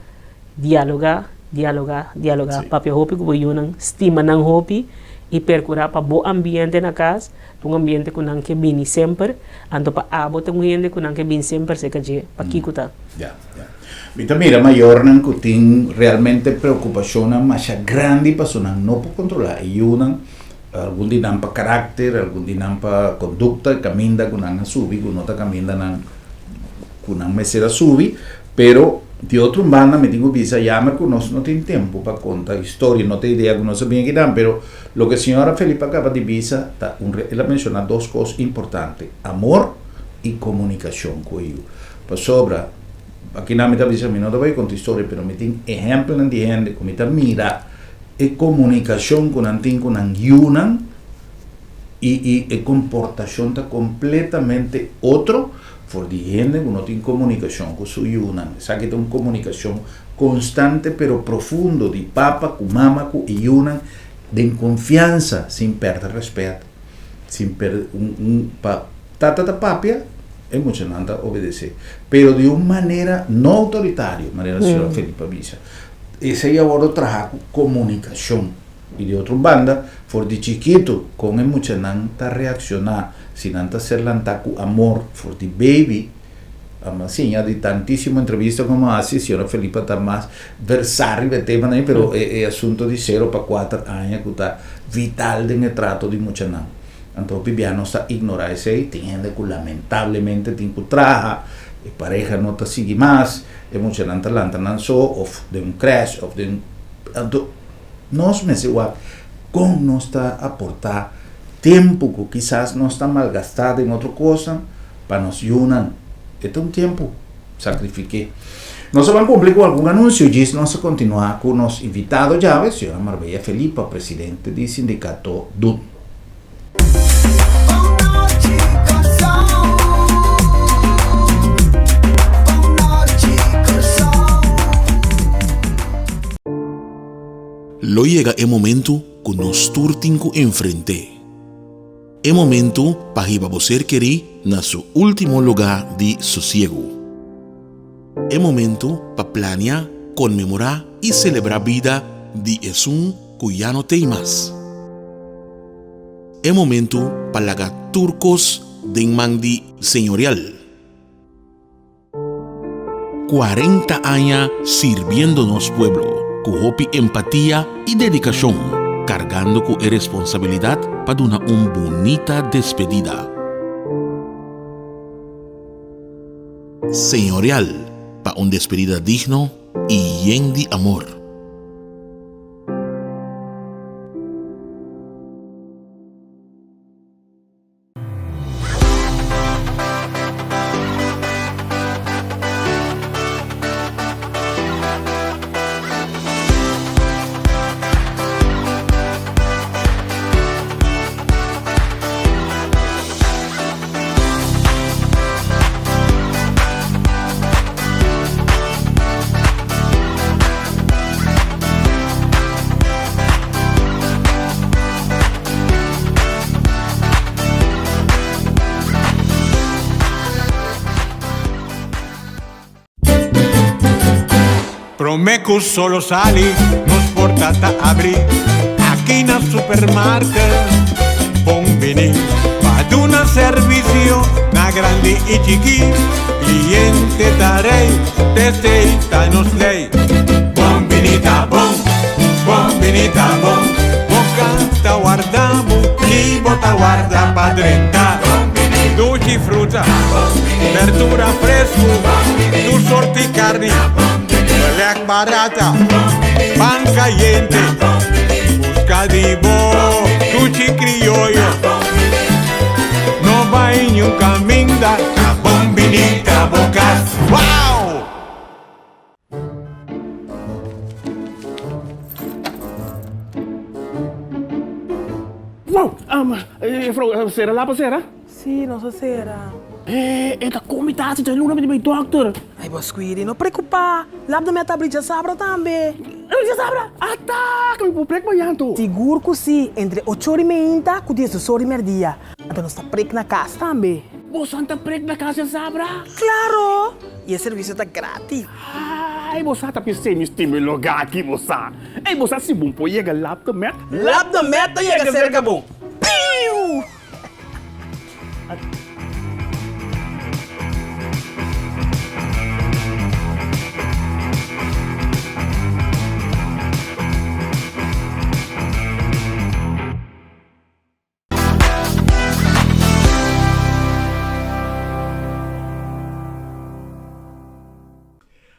S2: dialogá. Dialogá, dialogá, papia hopi ku bo yunan, stima nan hopi i perkurá pa bo ambiente na kas ta un ambiente ku nan ke bini semper, anto pa abo ta un hende ku nan ke bini semper serka dje, pakiko ta?
S1: Ya, ya. Mi ta mira mayornan ku tin realmente preokupashonnan masha grandi pasobra nan no por kontrolá e yunan, algun di nan pa karakter, algun di nan pa kondukta, kaminda ku nan a subi ku no ta kaminda nan ku nan mester a subi, pero di otro un banda mi tin ku bisa yamer ku nos no tin tempu pa konta historia, no ta idea ku nos a bin akinan, pero loke señora Felipa kaba di bisa ta un el a menshoná dos kos importante, amor i komunikashon ku e yu. Pasobra, akinan mi ta bisa mi no ta bai konta historia, pero mi tin ehèmpelnan di hende ku mi ta mira e komunikashon ku nan tin ku nan yunan i i e komportashon ta kompletamente otro for di hende ku no tin komunikashon ku su yunan. Esaki ta un komunikashon konstante pero profundo di papa ku mama ku e yunan den konfiansa sin pèrdè rèspèt, sin pèrdè un un pa tata ta papia e muchanan ta obedesé pero di un manera no outoritario manera señor Felipe a bisa. Esei a wòrdu traha ku komunikashon. I di otro banda, for di chikitu, kon e muchanan ta reakshoná si nan ta ser lantá ku amor for di baby? A siña di tantísimo entrevista ku a hasi, señora Felipa ta mas versá riba e temanan ei, pero e asunto di sero pa kuater aña ku ta vital den e trato di muchanan. Anto hopi bia nos ta ignorá esei, tin hende ku lamentablemente tin ku traha, e pareha no ta sigui mas, e muchanan ta lanta nan so òf den un krèsh òf den anto nos mester wak kon nos ta aportá tempu ku kisas nos ta malgastá den otro kosnan pa nos yunan. E ta un tempu sakrifik'é. Nos a ban kumpli ku algun anunsio djis nos a kontinuá ku nos invitado djawe, señora Marbella Felipa, presidente di sindikato dun.
S3: Lo yega e momentu ku nos tur tin ku enfrent'é. E momentu pa hiba bo ser kerí na su último lugá di sosiegu. E momentu pa plania, konmemorá i selebrá bida di esun ku ya no t'ei mas. E momentu pa laga tur kos den man di Señorial. 40 aña sirbiendo nos pueblo ku hopi empatia i dedikashon, kargando ku e responsabilidat pa duna un bunita despedida. Señorial pa un despedida digno i yen di amor.
S4: Prome cu solo sali, nos porta ta abri aki na supermarket. Bon bini pa duna servicio na grandi y chiki. Cliente ta rey, t'esey ta nos ley. Bon bini ta bon, bon bini ta bon. Bo canta warda bo, ni bo ta warda pa drenta. Dushi fruta, berdura fresco, tur sorti carni, beleg barata, pan cayente. Busca di bo, dushi crioyo. No bay niun caminda, ta bon bini ta bo cas. Wow!
S5: Wow! Juffrouw, sera lap a sera?
S6: Sí, nos a sera.
S5: E ta kon mi ta hasi dje luna mi ta bai dokter.
S6: Ay, bo Squiri, no preocupa. Lap den mi a ta abri djasabra tambe.
S5: Abri djasabra? Ata! Ke mi por prek mañan anto?
S6: Sigur ku sí, entre ocho ora i meinta ku diesdos ora i merdia. Anto nos ta prek na kas tambe.
S5: Boso ta prek na kas djasabra?
S6: Klaro! I e servisio ta gratis.
S5: Ai bo sa ta p'esei mi stima e lugá aki bo sa. Ei bo sa si bon por yega Lab de Met?
S6: Lab de Met ta yega serka bo. Piu!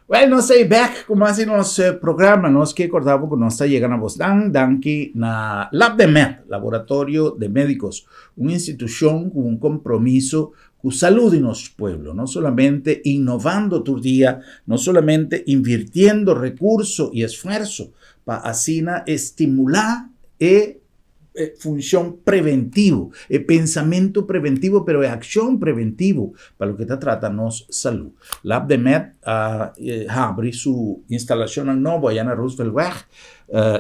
S1: Well, nos ei back ku mas di nos eh, programa. Nos ke korda bo ku nos ta yega na bosnan danki na Lab de Med, Laboratorio de Médicos, un institushon ku un kompromiso ku salud di nos pueblo. No solamente innovando tur dia, no solamente invirtiendo rekurso i esfuerso pa asina estimulá e e funcion preventivo, e pensamento preventivo, pero e accion preventivo pa loke ta trata nos salud. Lab de Med a habri su instalacionnan nobo allá na Rooseveltweg,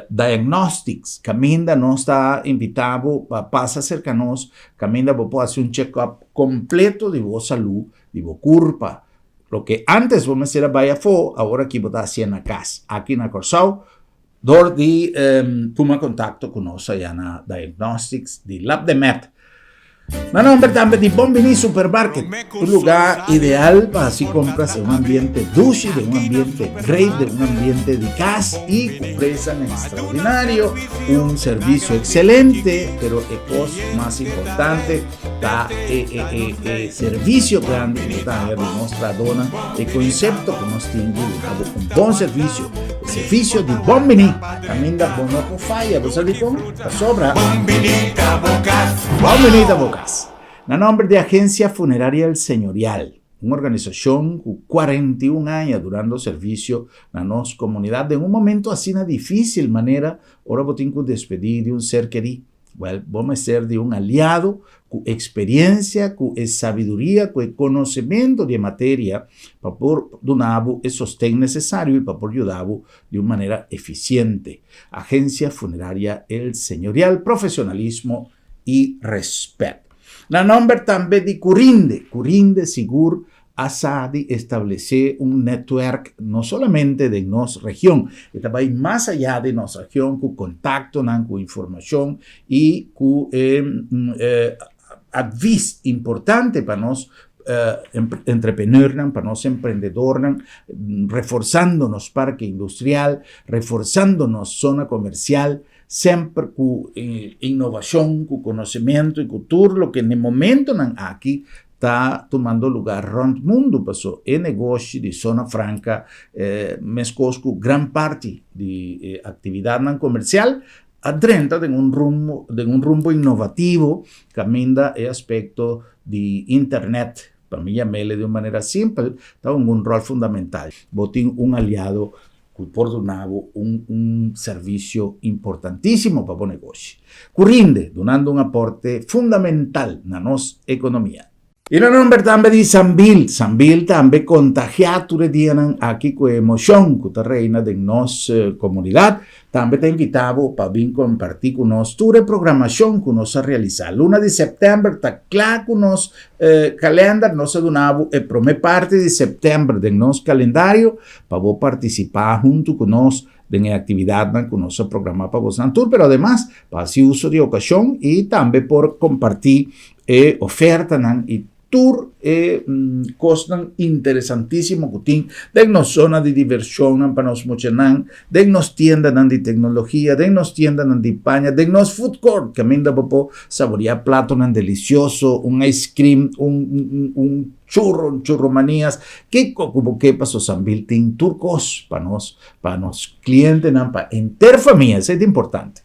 S1: Diagnostics, caminda nos ta invita bo pa pasa cerca nos, caminda bo por haci un check-up completo di bo salud, di bo curpa. Loke antes bo mester a bay afo, awor aki bo ta hacié na cas. Aki na Corsou, Dor di tuma kontakto ku nos aya na Diagnostics di Lab de Med. Na nomber tambe di Bon Bini Supermarket, un lugá ideal pa hasi kompras den un ambiente dushi, den un ambiente great, den un ambiente di kas i ku presan ekstraordinario, un servisio ekselente, pero e kos mas importante ta e e e e servisio grandi ku bo ta haña di nos trahadónan, e konsepto ku nos tin di duna bo un bon servisio. E servicio di Bon Bini, caminda bo no por faya. Bo sa dicon? Pasobra.
S4: Bon Bini ta bo cas.
S1: Bon Bini ta bo cas. Na nomber di Agencia Funeraria El Señorial, un organisacion cu 41 aña durando servicio na nos comunidad den un momento asina dificil manera ora bo tin cu despedi di un ser keri. Wèl, bo mester di un aliado ku eksperensia, ku e sabiduria, ku e konosementu di e materia pa por duna bo e sosten nesesario i pa por yuda bo di un manera efisiente. Agencia Funeraria El Señorial, profesionalismo i rèspèt. Na nòmber tambe di Curinde, Curinde sigur a sa di establesé un netwerk no solamente den nos region, e ta bai mas ayá di nos region ku kontaktonan, ku informashon i ku e advis importante pa nos entrepreneurnan, pa nos emprendedornan, reforsando nos parke industrial, reforsando nos zona komersial, semper ku innovashon, ku konosementu i ku tur loke n'e momentonan aki ta tumando lugar rond mundu paso e negoshi di zona franca mescos cu gran parti di e actividadnan comercial a drenta den un rumbo den un rumbo innovativo caminda e aspecto di internet pa mi yamele di un manera simpel ta hunga un rol fundamental. Bo tin un aliado cu por duna bo un un servicio importantisimo pa bo negoshi, cu rinde dunando un aporte fundamental na nos economia. Y na nomber tambe di Sambil, Sambil tambe contagia tur e dianan aki cu e emocion cu ta reina den nos comunidad, tambe ta invita bo pa bin comparti cu nos tur e programacion cu nos a realisa. Luna di september ta cla cu nos calender, nos a duna bo e prome parti di september den nos calendario, pa bo partisipá huntu ku nos den e aktividatnan ku nos a programá pa bosnan tur, pero ademas pa hasi uso di okashon i tambe por kompartí e ofertanan i tur e kosnan interesantísimo ku tin den nos zona di divershonnan pa nos muchanan, den nos tiendanan di teknologia, den nos tiendanan di paña, den nos food court kaminda bo por saboriá platonan delisioso, un ice cream, un un Churro, un churro manias, kiko ku bo ke paso Sambil tin tur kos pa nos, pa nos klientenan, pa henter famia, esei ta importante.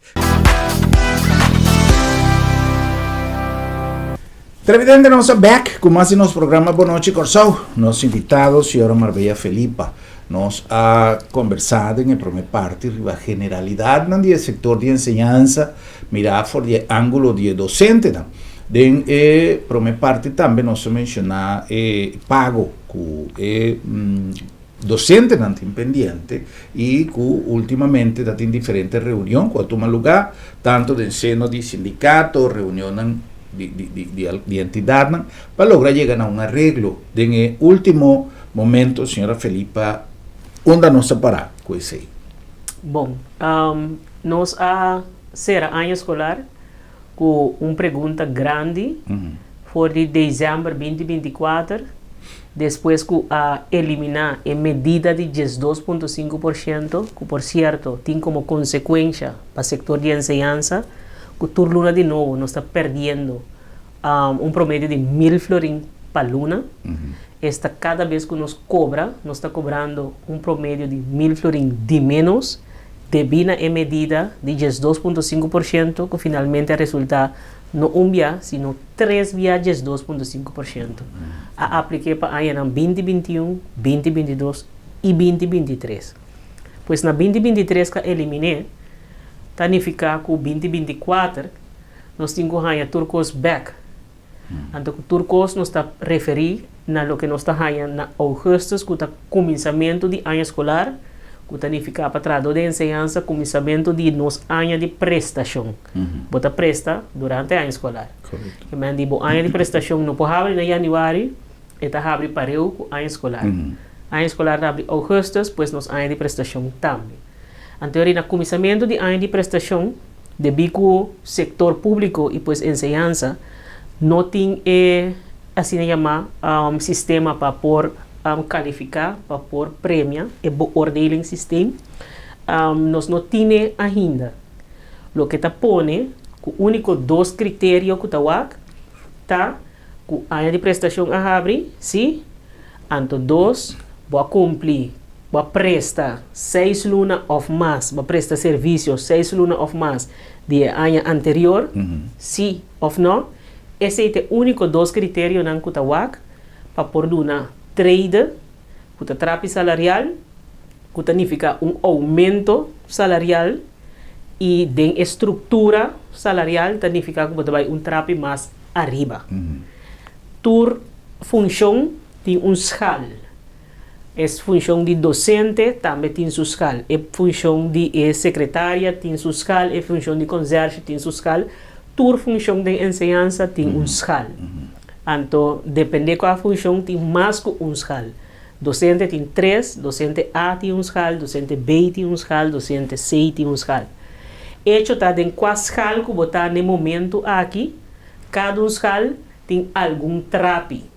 S1: Televidente nos a bek ku mas di nos programa Bon Nochi Kòrsou. Nos invitado señora Marbella Felipa. Nos a kombersá den e promé parti riba generalidatnan di e sektor di enseñansa mirá for di e ángulo di e dosentenan. Den e promé parti tambe nos a menshoná e pago ku e dosentenan tin pendiente i ku últimamente ta tin diferente reunion ku a tuma lugá tantu den seno di sindikato, reunionnan di entidatnan pa logra yega na un areglo. Den e último momento señora Felipa. Unda nos ta pará ku esei?
S2: Bon, nos a sera aña eskolar ku un pregunta grandi for di desèmber 2024, despues ku a eliminá e medida di 12.5%, ku por sierto tin komo konsekuensha pa sektor di enseñansa ku tur luna di nobo nos ta pèrdiendo un promedio di 1000 florin pa luna. Esta kada bes ku nos kobra, nos ta kobrando un promedio di 1000 florin di ménos, debí na e medida di 12.5% ku finalmente a resultá no un bia, sino tres bia 12.5%. A aplik'é pa añanan 2021, 2022 i 2023. Pues na 2023 ku a eliminé, ta nifiká ku 2024 nos tin ku haña tur kos bèk. Anto ku tur kos nos ta referí na loke nos ta haña na ougùstùs ku ta kuminsamentu di aña eskolar, ku ta nifiká pa trahadó di enseñansa kuminsamentu di nos aña di prestashon. Bo ta presta durante aña eskolar. Ke men di bo aña di prestashon no por habri na yanüari, e ta habri pareu ku aña eskolar. Aña eskolar ta habri ougùstùs, pues nos aña di prestashon tambe. Anto ori na kuminsamentu di aña di prestashon, Debí ku sektor públiko i pues enseñansa no tin e asina yamá sistema pa por kalifiká, pa por premia, e beoordelingssysteem, nos no tine ainda. Loke ta pone ku úniko dos kriterio ku ta wak ta ku aña di prestashon a habri, sí, anto dos, bo a kumpli Bo a presta seis luna òf mas, bo a presta servisio seis luna òf mas di e aña anterior, sí òf nò. Esei ta e úniko dos kriterionan ku ta wak pa por duna trede, ku ta trapi salarial, ku ta nifiká un oumento salarial, i den e struktura salarial ta nifiká ku bo ta bai un trapi mas ariba. Tur funshon tin un skal. E funshon di dosente tambe tin su skal. E funshon di e sekretaria tin su skal, e funshon di konsèrshe tin su skal. Tur funshon den enseñansa tin un skal. Anto dependé kua funshon tin mas ku un skal. Dosente tin tres, dosente A tin un skal, dosente B tin un skal, dosente C tin un skal. Echo ta den kua skal ku bo ta n'e momentu aki, kada un skal tin algun trapi.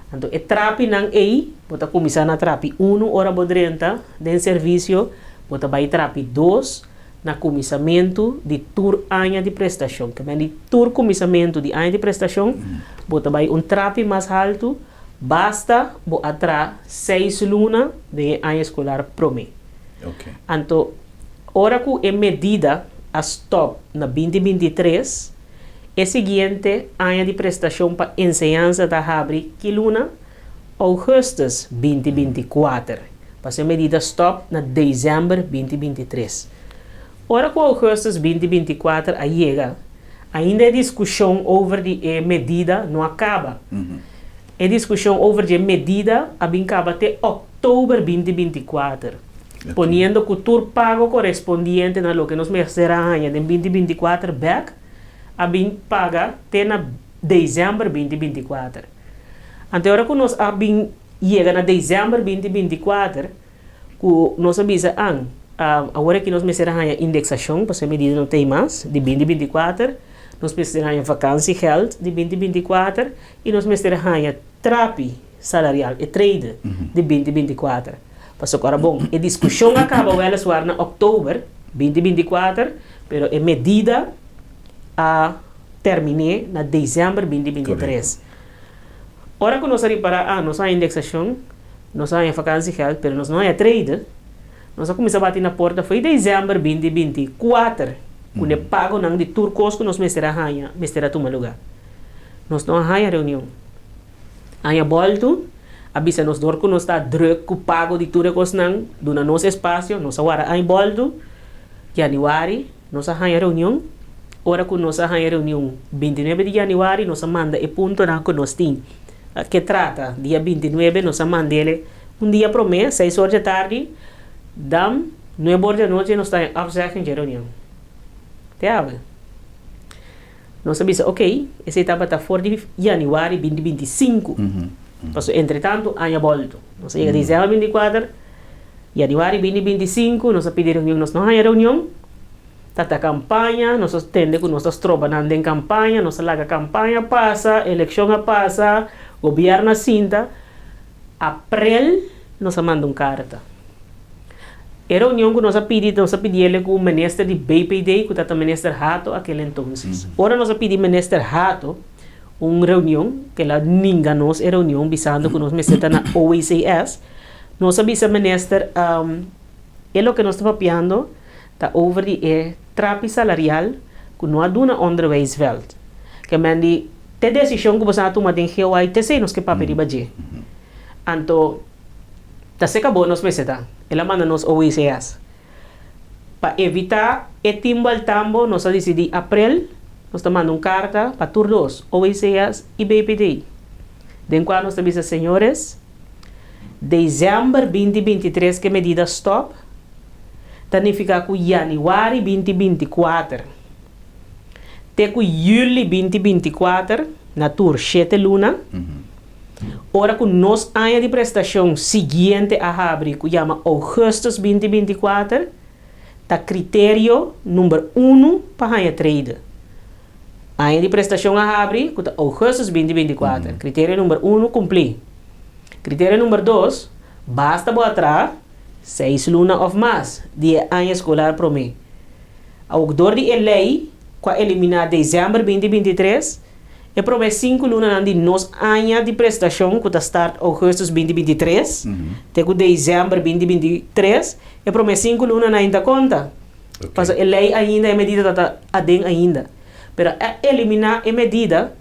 S2: Anto e trapinan ei, bo ta kuminsá na trapi unu ora bo drenta den servisio, bo ta bai trapi dos na kuminsamentu di tur aña di prestashon. Ke men di tur kuminsamentu di aña di prestashon, bo ta bai un trapi mas haltu, basta bo a traha seis luna den e aña eskolar promé. Anto ora ku e medida a stòp na 2023, E siguiente aña di prestashon pa enseñansa ta habri ki luna? Ougùstùs 2024. Pasobra e medida stòp na desèmber 2023. Ora ku ougùstùs 2024 a yega, ainda e diskushon over di e medida no a kaba. E diskushon over di e medida a bin kaba te òktober 2024, poniendo ku tur pago korespondiente na loke nos mester a haña den 2024 bèk. A bin paga te na december 2024. Ante ora cu nos a bin yega na december 2024 cu nos a bisa an, awor aki nos mester a haña indexacion pasobra e medida no ta ei mas di 2024, nos mester haña vakantiegeld di 2024 y nos mester a haña trapi salarial, e trede di 2024. Pasobra ora bon, e discusion a caba weliswaar na october 2024, Pero e medida a terminé na desèmber 2023. Ora ku nos a ripará, ah, nos a haña indeksashon, nos a haña vakansiegeld, pero nos no haña trede, nos a kuminsá bati na porta fo'i desèmber 2024 ku e pagonan di tur kos ku nos mester a haña mester a tuma lugá. Nos no a haña reunion. Aña bòltu a bisa nos dor ku nos ta drùk ku pago di tur e kosnan, duna nos espasio, nos a wara aña bòltu. Januari nos a haña reunion. Ora ku nos a haña reunion 29 di januari nos a manda e puntonan ku nos tin ke trata. Dia 29 nos a mand'ele un dia promé, seis or dje tardi, dam nuebe or di anochi nos ta den afzegging dje reunion. Te awe. Nos a bisa ok, esei tabata for di januari 2025. Pasobra entretantu aña bolto. Nos a yega desèmber 24. Yanüari 2025 nos a pidi reunion, nos no haña reunion. Ta ta kampaña, nos a tende ku nos ta stroba nan den kampaña, nos a laga kampaña pasa, elekshon a pasa, gobièrnu a sinta. Aprel nos a manda un karta. E reunion ku nos a pidi, nos a pidiele ku minister di BPD, ku ta ta minister Hato akel entonces. Ora nos a pidi minister Hato un reunion, ku el a ninga nos e reunion bisando ku nos mester ta na OECS, nos a bisa minister, e loke nos ta papiando ta over di e trapi salarial ku no a duna onderwijsveld. Ke men di te desishon ku boso a tuma den GOA te esei nos ke papia riba dje. Anto ta seka bo nos mester ta. El a manda nos OECS. Pa evitá e timbo al tambo nos a disidí aprel nos ta manda un karta pa tur dos, OECS i BPD, den kua nos ta bisa señores, Desèmber 2023 ke medida stòp ta nifiká ku yanüari 2024 te ku yüli 2024, na tur shete luna, ora ku nos aña di prestashon siguiente a habri ku yama ougùstùs 2024, ta kriterio number unu pa haña trede. Aña di prestashon a habri ku ta ougùstùs 2024, kriterio number unu kumplí. Kriterio number dos, basta bo a traha seis luna òf mas di e aña eskolar promé. Awor dor di e lei ku a eliminá desèmber 2023, e promé sinku lunanan di nos aña di prestashon ku ta start ougùstùs 2023 te ku desèmber 2023, e promé sinku lunanan ainda ta konta. Pasobra e lei ainda, e medida ta ta aden ainda. Pero a eliminá e medida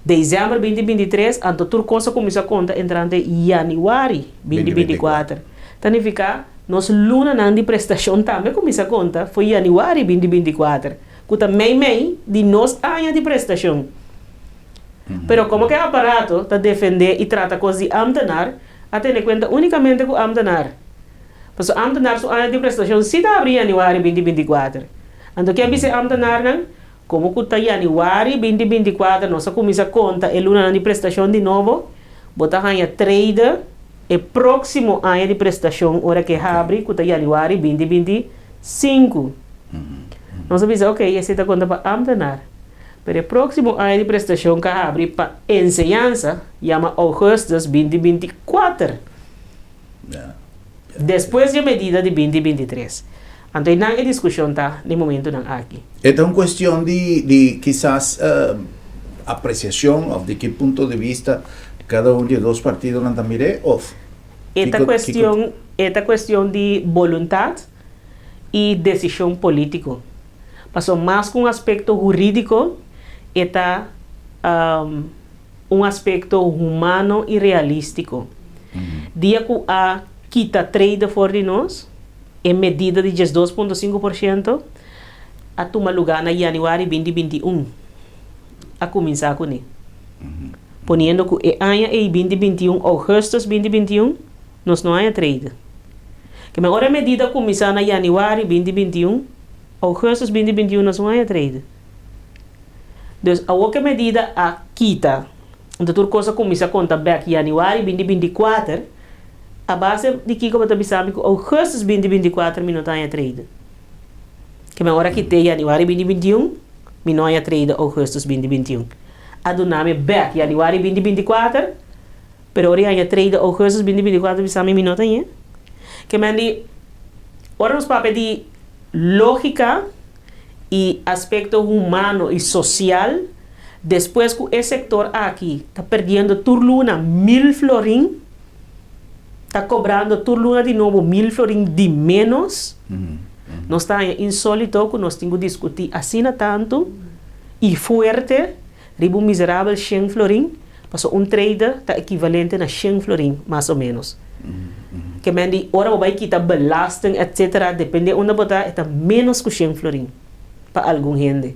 S2: desèmber 2023, anto tur kos a kuminsá konta entrante yanüari 2024. Ta nifiká nos lunanan di prestashon tambe kuminsá konta for yanüari 2024, ku ta meimei di nos aña di prestashon. Pero komo ku e aparato ta defendé i trata kos di ámtenar, a tene kuenta únikamente ku ámtenar. Pasobra ámtenar su aña di prestashon sí ta habri yanüari 2024. Anto ke a bisa e ámtenarnan? Komo ku ta yanüari 2024 nos a kuminsá konta e lunanan di prestashon di nobo, bo ta haña trede e próksimo aña di prestashon ora ku e habri, ku ta yanüari 2025. Nos a bisa, okey, esei ta konta pa ámtenar. Pero e próksimo aña di prestashon ku a habri pa enseñansa yama ougùstùs 2024. Despues di e medida di 2023. Anto einan e diskushon ta den momentunan aki.
S1: E ta un kuestion di di kisas apresiashon òf di ki punto di bista kada un di e dos partidonan ta mir'é òf
S2: E ta kuestion e ta kuestion di boluntat i desishon polítiko. Pasobra mas ku un aspekto hurídiko e ta un aspekto humano i realístiko. Dia ku a kita trade for di nos, e medida di 12.5% a tuma lugá na yanüari 2021. A kuminsá kuné. Poniendo ku e aña ei 2021, ougùstùs 2021, nos no haña trade. Keme ora e medida a kuminsá na yanüari 2021, ougùstùs 2021 nos no haña trade. Dus awor ku e medida a kita, anto tur kos a kuminsá konta bèk yanüari 2024, A base di kiko bo ta bisa mi ku ougùstùs 2024 mi no ta haña trade? Ke men ora ki te yanüari 2021, mi no haña trade ougùstùs 2021. A duna mi bèk yanüari 2024, pero ora i haña trade ougùstùs 2024 bisa mi mi no ta hañ'é. Ke men di ora nos papia di lógika i aspekto humano i sosial, despues ku e sektor aki ta perdiendo tur luna mil florin, ta kobrando tur luna di nobo mil florin di ménos, nos ta haña insólito ku nos tin ku diskutí asina tantu i fuerte riba un miserabel shen florin, pasobra un trader ta ekivalente na shen florin, mas o ménos. Ke men di ora bo bai kita belasting etcetera, depende unda bo ta, e ta ménos ku shen florin pa algun hende.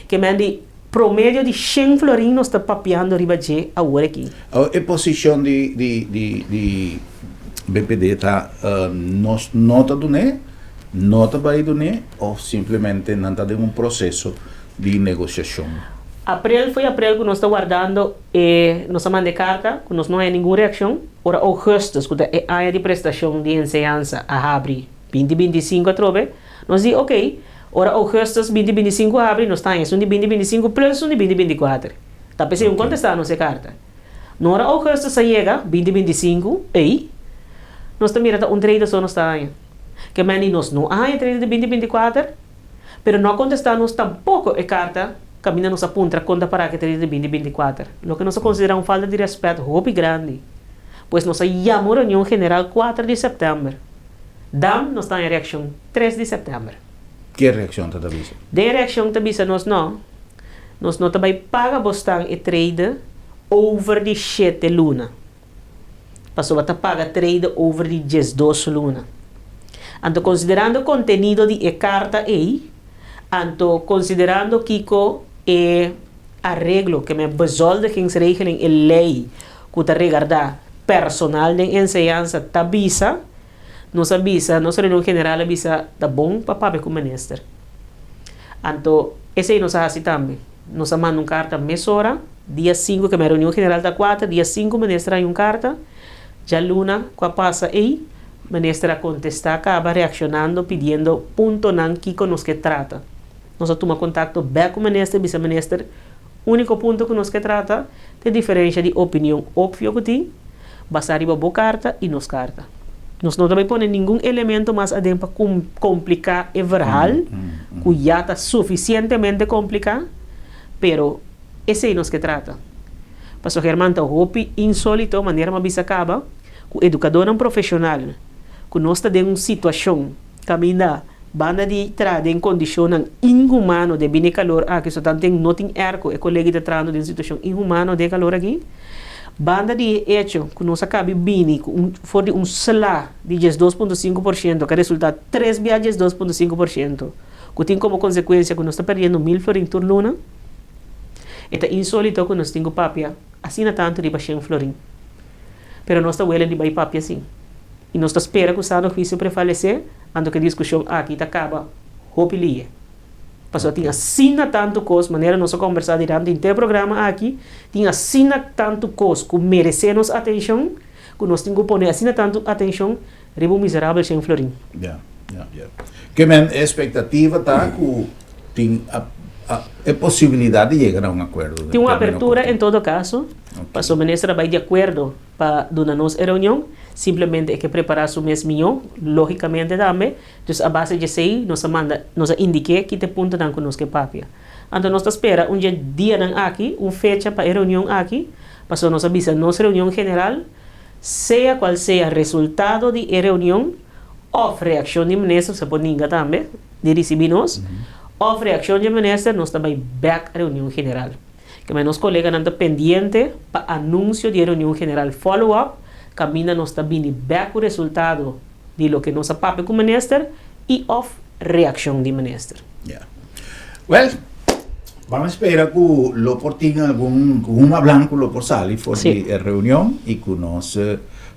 S2: Ke men di promedio di shen florin nos ta papiando riba dje awor aki.
S1: Awor e posishon di di di di BPD ta nos no ta dun'é, no ta bai dun'é òf simplemente nan ta den un proseso di negosiashon?
S2: Aprel fo'i aprel ku nos ta wardando e nos a manda e karta ku nos no haña ningun reakshon. Ora ougùstùs ku ta e aña di prestashon di enseñansa a habri binti 25 atrobe, nos di oke, ora ougùstùs binti 25 habri nos ta haña esun di binti 25 plus esun di binti 24. Ta p'esei un kontestá nos e karta. No ora ougùstùs a yega binti 25, ei, nos ta mira ta un trede so nos ta haña. Ke meni nos no a haña trede di binti 24. Pero no a kontestá nos tampoko e karta kaminda nos a puntra kon ta pará ku e treinta di binti 24, loke nos a konsiderá un falta di rèspèt hopi grandi. Pues nos a yama un reunion general kuater di sèptèmber. Dan nos ta haña reakshon tres di sèptèmber.
S1: Ke reakshon ta ta bisa?
S2: Den e reakshon ta bisa nos no, nos no ta bai paga bosnan e trede over di shete luna. Pasobra ta paga trade over di 12 luna. Anto konsiderando kontenido di e karta ei, anto konsiderando kiko e areglo, ke men bezoldigingsregeling, e lei ku ta regardá personal den enseñansa ta bisa, nos a bisa, nos reunion general a bisa ta bon pa papia ku minister. Anto esei nos a hasi tambe. Nos a manda un karta mesora. Dia sinku ke mi reunion general ta kuater, dia sinku minister a haña un karta. Djaluna ku a pasa ei, minister a kontestá kaba reakshonando pidiendo puntonan kiko nos ke trata. Nos a tuma kontakto bèk ku minister bisa minister úniko punto ku nos ke trata ta e diferensha di opinion opvio ku tin basá riba bo karta i nos karta. Nos no ta bai pone ningun elemento mas aden pa kompliká e verhal ku ya ta sufisientemente kompliká, pero. Esei nos ke trata. Pasobra German ta hopi insólito manera mi a bisa kaba ku edukadónan profeshonal ku nos ta den un situashon kaminda banda di traha den kondishonnan inhumano debí na e kalor aki so tanten no tin airco e kolegi ta trahando den situashon inhumano den e kalor aki banda di e echo ku nos a kabi bini ku un for di un sla di 12.5% ku a resultá tres bia 12.5% ku tin komo konsekuensia ku nos ta perdiendo mil florin tur luna. E ta insólito ku nos tin ku papia asina tantu riba shen florin. Pero nos ta welen di bai papia sin. I nos ta spera ku sano huisio prevalesé, anto ku e diskushon aki ta kaba hopi lihe. Pasobra tin asina tantu kos, manera nos a kombersá durante henter programa aki, tin asina tantu kos ku meresé nos atenshon, ku nos tin ku pone asina tantu atenshon riba un miserabel shen florin.
S1: Ya, ya, ya. Ke men e expectativa ta ku tin e posibilidad di yega na un akuerdo den
S2: Tin un
S1: término
S2: apertura
S1: korto.
S2: en todo kaso, pasobra minister a bai di akuerdo pa duna nos e reunion, simplemente e ke prepará su mes mihó, lógikamente tambe. Dus a base di esei nos a manda, nos a indiké ki ta e puntonan ku nos ke papia. Anto nos ta spera un dje dianan aki, un fecha pa e reunion aki, pasobra nos a bisa nos reunion general, Sea cual sea resultado di e reunion of reaccion di minister, se por ninga tambe di ricibi nos, of reaccion di minister, nos ta bay bek reunion general. Keme nos coleganan ta pendiente pa anuncio di e reunion general follow up, caminda nos ta bini bek cu resultado di loke nos a papia cu minister y of reaccion di minister.
S1: Ya. Well, ban spera ku lo por tin algun ku huma blanku lo por sali for di e reunion i ku nos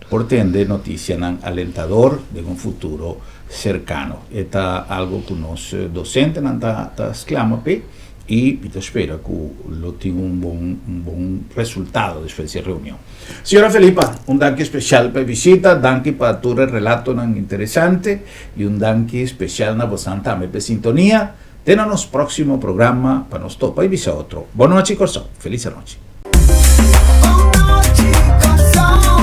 S1: por tende notisianan alentador den un futuro serkano. E ta algo ku nos dosentenan ta ta sklama p'e i mi ta spera ku lo tin un bon un bon resultado despues di e reunion. Señora Felipa, un danki spesial pa e bishita, danki pa tur e relatonan interesante i un danki spesial na bosan tambe pa e sintonia. Te na nos próksimo programa pa nos topa i bisa otro. Bon nochi Kòrsou, felis anochi.
S7: Bon nochi Kòrsou.